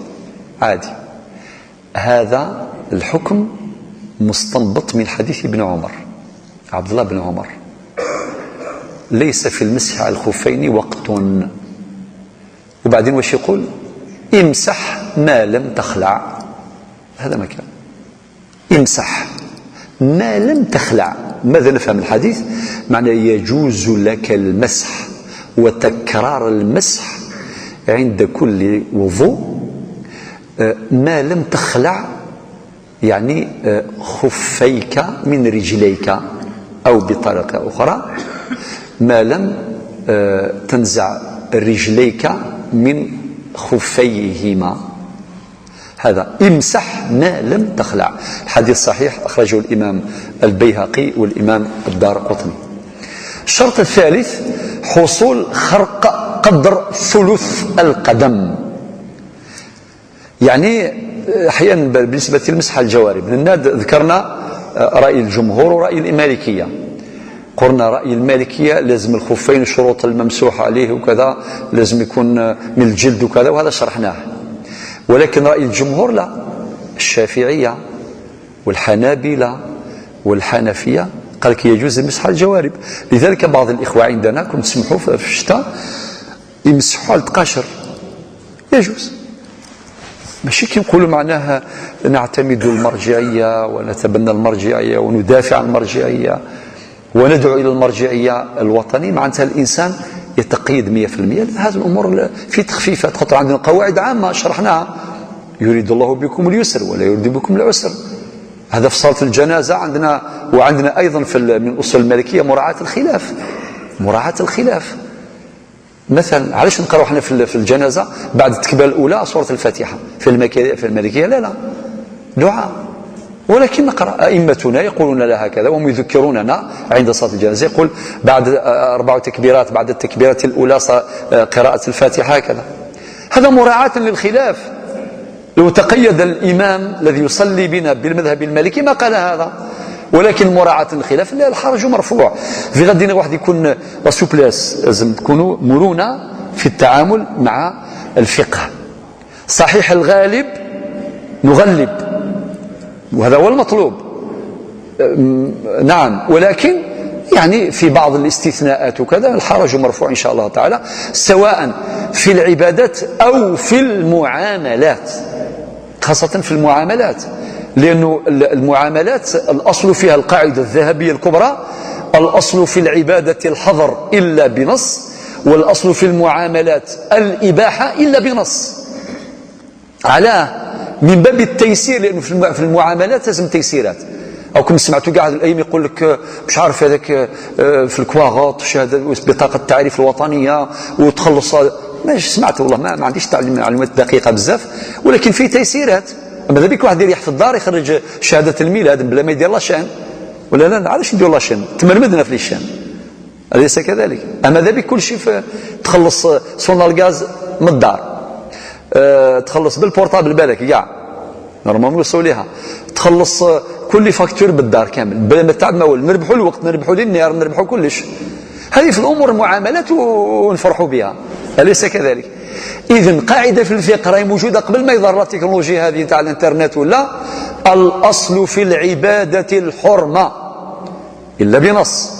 عادي. هذا الحكم مستنبط من حديث ابن عمر، عبد الله بن عمر، ليس في المسح على الخفين وقت. وبعدين واش يقول؟ امسح ما لم تخلع. هذا ما كان، امسح ما لم تخلع. ماذا نفهم الحديث؟ معنى يجوز لك المسح وتكرار المسح عند كل وضوء ما لم تخلع، يعني خفيك من رجليك، أو بطريقة أخرى ما لم تنزع رجليك من خفيهما. هذا امسح ما لم تخلع. الحديث صحيح أخرجه الإمام البيهقي والإمام الدارقطني. الشرط الثالث حصول خرق قدر ثلث القدم. يعني أحيانا بالنسبة للمسح الجوارب ذكرنا رأي الجمهور ورأي المالكية. قلنا رأي المالكية لازم الخفين شروط الممسوح عليه وكذا، لازم يكون من الجلد وكذا، وهذا شرحناه. ولكن رأي الجمهور لا، الشافعية والحنابلة والحنفية قال لك يجوز المسح على الجوارب. لذلك بعض الإخوة عندنا كنت تسمحوا في الشتاء يمسحوا على التقاشر، يجوز. ماشي كي نقولوا معناها نعتمد المرجعية ونتبنى المرجعية وندافع عن المرجعية وندعو إلى المرجعية الوطنية، معناتها الإنسان يتقيد 100%. هذه الأمور في تخفيفات، خاطر عندنا قواعد عامة شرحناها، يريد الله بكم اليسر ولا يريد بكم العسر. هذا في صلاة الجنازة عندنا، وعندنا أيضا في من أصول المالكية مراعاة الخلاف. مراعاة الخلاف مثلا علاش نقراو حنا في الجنازة بعد التكبيرة الأولى سورة الفاتحة؟ في المالكية لا لا دعاء، ولكن نقرأ. أئمتنا يقولون لا هكذا، وهم يذكروننا عند صلاة الجنازة، يقول بعد 4 تكبيرات، بعد التكبيرة الأولى قراءة الفاتحة هكذا. هذا مراعاة للخلاف. لو تقيد الإمام الذي يصلي بنا بالمذهب المالكي ما قال هذا، ولكن مراعاة الخلاف لا، الحرج مرفوع. في غد واحد يكون la souplesse، لازم تكونوا مرونة في التعامل مع الفقه. صحيح الغالب نغلب، وهذا هو المطلوب، نعم، ولكن يعني في بعض الاستثناءات وكذا الحرج مرفوع إن شاء الله تعالى، سواء في العبادات أو في المعاملات، خاصة في المعاملات، لأنه المعاملات الأصل فيها القاعدة الذهبية الكبرى، الأصل في العبادة الحظر إلا بنص، والأصل في المعاملات الإباحة إلا بنص. علاه؟ من باب التيسير، لأنه في المعاملات لازم تيسيرات. او كم سمعتوا كاع الايام يقول لك مش عارف هذاك في الكواغط شهادة بطاقة التعريف الوطنية وتخلص. ما سمعت والله ما عنديش معلومات دقيقة بزاف، ولكن في تيسيرات. ماذا بك واحد يريح في الدار يخرج شهادة الميلاد بلا ما يدير la chaîne ولا لا؟ علاش ندير la chaîne؟ تمرمدنا في les chaînes، اليس كذلك؟ اما ذا بك كل شيء، تخلص سونلغاز من الدار، تخلص بال portable بالك كاع normalement يوصلوا ليها، تخلص كل facture بالدار كامل بلا ما تعب ما والو. نربحوا الوقت، نربحوا les nerfs، نربحوا كلش. هذه في الامور المعاملات ونفرحوا بها، اليس كذلك؟ اذا قاعدة في الفقه راهي موجودة قبل ما يظهر التكنولوجيا هذه تاع الانترنت ولا. الاصل في العبادة الحرمة الا بنص.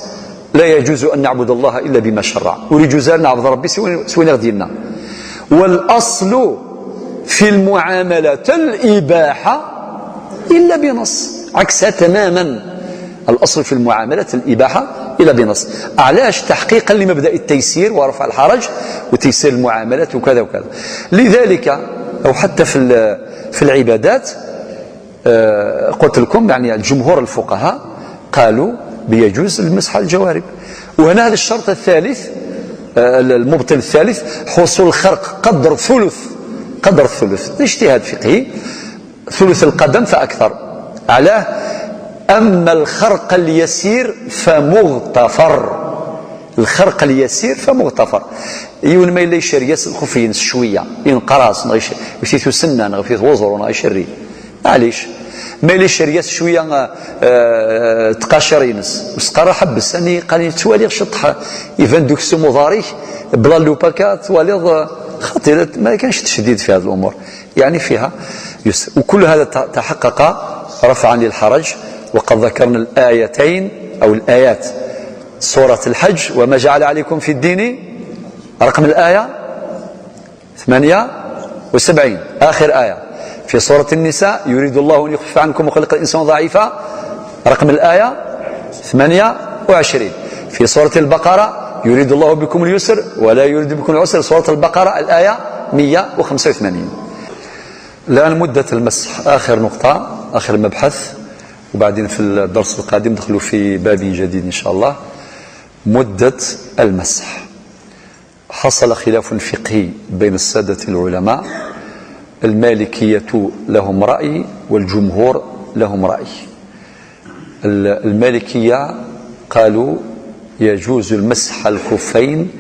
لا يجوز ان نعبد الله الا بما شرع، ويجوز ان نعبد ربي سوينا ديالنا. والاصل في المعاملة الاباحة الا بنص، عكسها تماما. الاصل في المعاملة الاباحة الا بنص. علاش؟ تحقيقا لمبدا التيسير ورفع الحرج وتيسير المعاملات وكذا وكذا. لذلك او حتى في العبادات، قلت لكم يعني الجمهور الفقهاء قالوا بيجوز المسح على الجوارب. وهنا هذا الشرط الثالث، المبطل الثالث، حصول الخرق قدر ثلث، قدر الثلث، اجتهاد فقهي، ثلث القدم فأكثر. علاه؟ أما الخرق اليسير فمغتفر. الخرق اليسير فمغتفر. يون ما إلا يشري الخفين شوية ينقراص نغ سنة نغ في وزر نغ يشري معليش. ما إلا يشري شوية تقاشر ينس وسقرا حبس اني قال توالي شطح يفان دوك سمو ضاريك بلا لوباكا توالي خطيرة. ما كانش تشديد في هذه الأمور، يعني فيها يسر. وكل هذا تحقق رفعا للحرج. وقد ذكرنا الآيتين أو الآيات، سورة الحج وما جعل عليكم في الدين، رقم الآية 78 آخر آية. في سورة النساء يريد الله أن يخفف عنكم وخلق الإنسان ضعيفا، رقم الآية 28. في سورة البقرة يريد الله بكم اليسر ولا يريد بكم العسر، سورة البقرة الآية 185. الآن مدة المسح، آخر نقطة، آخر مبحث، وبعدين في الدرس القادم ندخلوا في باب جديد إن شاء الله. مدة المسح حصل خلاف فقهي بين السادة العلماء. المالكية لهم رأي والجمهور لهم رأي. المالكية قالوا يجوز المسح الخفين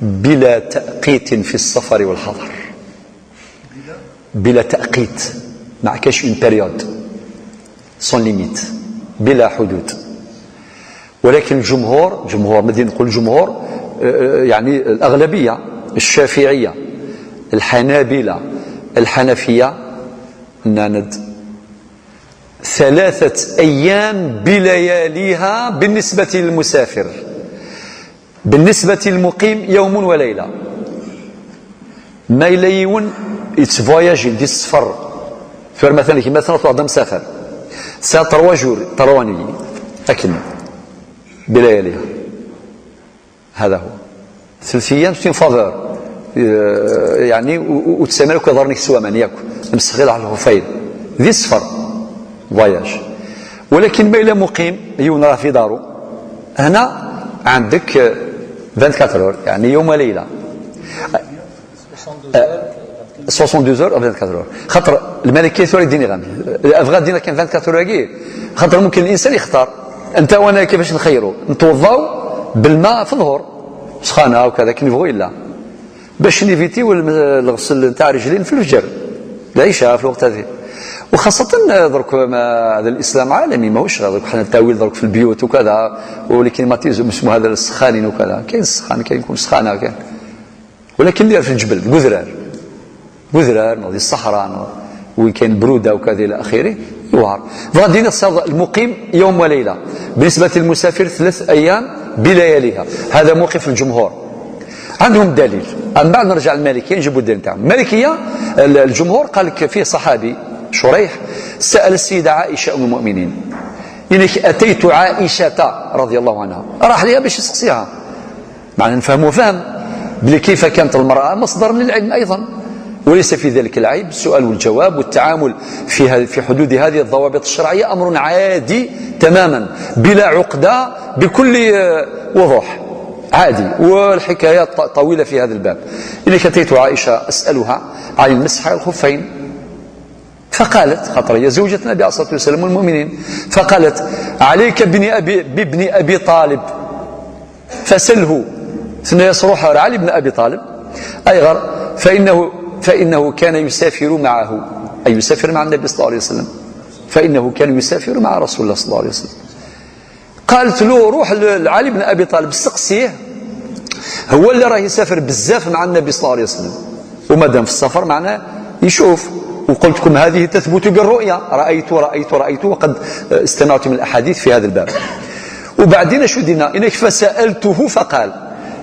بلا تأقيت في السفر والحضر، بلا تأقيت، ما كاش une période، sans limite، بلا حدود. ولكن الجمهور، جمهور مدينة، نقول الجمهور يعني الأغلبية، الشافعية، الحنابلة، الحنفية، ناند 3 أيام بلياليها بالنسبة للمسافر، بالنسبة للمقيم يوم وليلة. ما يليون يتفواياجي دي السفر مثلا، كيما مثلا تروح مسافر ساعة 3 jours 3 nuits أكل بلياليها. هذا هو 3 ايام c'est une faveur يعني، وتسمى لك ضرنك سوامان ياك مسخيل على الخفين ذي السفر voyage. ولكن ما إلا مقيم يون راه في دارو، هنا عندك 24 heures، يعني يوم وليله، 72 heures 24 heures. خاطر المالكية ثوري ديني غامي افغان دينا كان 24 heures، خاطر ممكن الانسان يختار. انت وانا كيفاش نخيروا؟ نتوضاو بالماء في الظهر سخانه وكذا كي نبغوا الا باش نيفيتيو الغسل نتاع رجلين في الفجر، العشاء في الوقت هذا. وخاصة درك هذا الإسلام عالمي، ماهوش درك حنا التاويل درك في البيوت وكذا و les climatiseurs اسمه هذا السخانين وكذا. كاين السخان، كاين يكون سخانة كاين، ولكن اللي في الجبل قذرار قذرار نوضي الصحراء وين كاين برودة وكذا إلى آخره يوهر. غادي المقيم يوم وليلة، بالنسبة للمسافر 3 أيام بلياليها. هذا موقف الجمهور، عندهم دليل. من بعد نرجع للمالكيه نجيبوا الدليل تاعهم. المالكيه، الجمهور قال لك فيه صحابي شريح سأل السيدة عائشة أم المؤمنين، يعني أتيت عائشة رضي الله عنها، راح لها باش يسقسيها. معنى نفهموا فهم بلي كيف كانت المرأة مصدر للعلم أيضا. وليس في ذلك العيب. السؤال والجواب والتعامل في حدود هذه الضوابط الشرعية أمر عادي تماما، بلا عقدة، بكل وضوح، عادي. والحكايات طويلة في هذا الباب. إني أتيت عائشة أسألها عن المسح على الخفين، فقالت، خاطر هي زوجة النبي عليه الصلاة والسلام والمؤمنين، فقالت: عليك بابن أبي طالب فسله. ثم يصرح علي بن أبي طالب أيغر، فإنه كان يسافر معه، أي يسافر مع النبي صلى الله عليه وسلم، فإنه كان يسافر مع رسول الله صلى الله عليه وسلم. قالت له: روح لعلي بن أبي طالب سقسيه، هو اللي راه يسافر بزاف مع النبي صلى الله عليه وسلم، وما دام في السفر معناه يشوف. وقلت لكم هذه تثبت بالرؤيا، رأيت رأيت رأيت، وقد استمعت من الأحاديث في هذا الباب. وبعدين شو دينا؟ إنك فسألته فقال،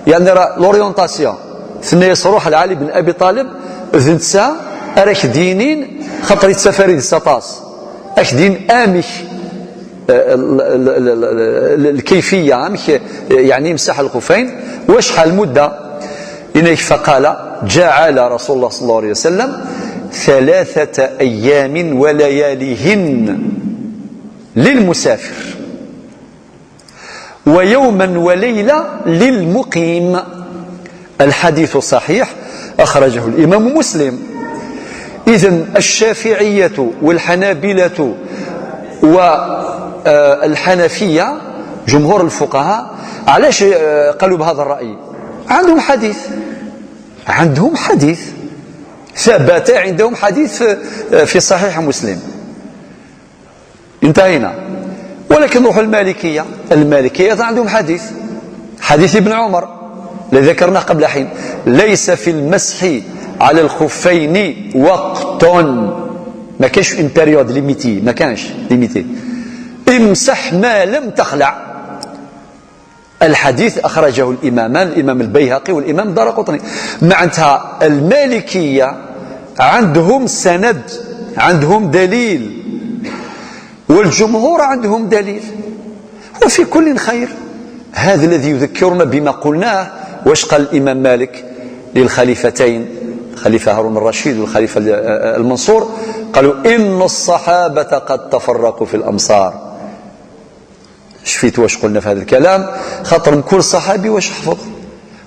يعني l'orientation ثم يصروح لعلي بن أبي طالب ذنسا أراك دينين خاطر يتسافر سطاس أك دين آمك الكيفية أمك يعني مسح الخفين وشحال المدة. إنك فقال: جعل رسول الله صلى الله عليه وسلم 3 أيام ولياليهن للمسافر، ويوما وليلة للمقيم. الحديث صحيح، أخرجه الإمام مسلم. إذن الشافعية والحنابلة والحنفية جمهور الفقهاء علاش قالوا بهذا الرأي؟ عندهم حديث، عندهم حديث ثبت عندهم حديث في صحيح مسلم. انتهينا. ولكن نروح المالكية، المالكية عندهم حديث، حديث ابن عمر الذي ذكرناه قبل حين: ليس في المسح على الخفين وقت. ما كانش une période limitée، ما كانش limitée، امسح ما لم تخلع. الحديث أخرجه الإمامان، الإمام البيهقي والإمام الدارقطني. معناتها المالكية عندهم سند، عندهم دليل، والجمهور عندهم دليل، وفي كل خير. هذا الذي يذكرنا بما قلناه. واش قال الإمام مالك للخليفتين، الخليفة هارون الرشيد والخليفة المنصور؟ قالوا: إن الصحابة قد تفرقوا في الأمصار. شفيت واش قلنا في هذا الكلام؟ خاطر كل صحابي واش حفظ،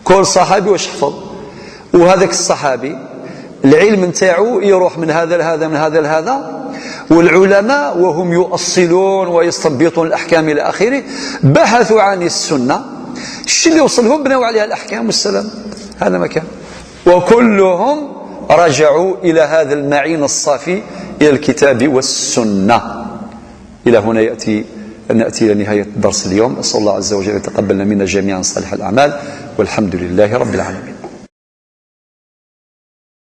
كل صحابي واش حفظ، وهذاك الصحابي العلم نتاعو يروح من هذا لهذا، من هذا لهذا. والعلماء وهم يؤصلون ويستنبطون الأحكام إلى آخره بحثوا عن السنة، الشيء اللي وصلهم بنوا عليها الأحكام والسلام. هذا ما كان. وكلهم رجعوا إلى هذا المعين الصافي، إلى الكتاب والسنة. إلى هنا نأتي إلى نهاية درس اليوم. أسأل الله عز وجل يتقبل منا جميعا صالح الأعمال، والحمد لله رب العالمين.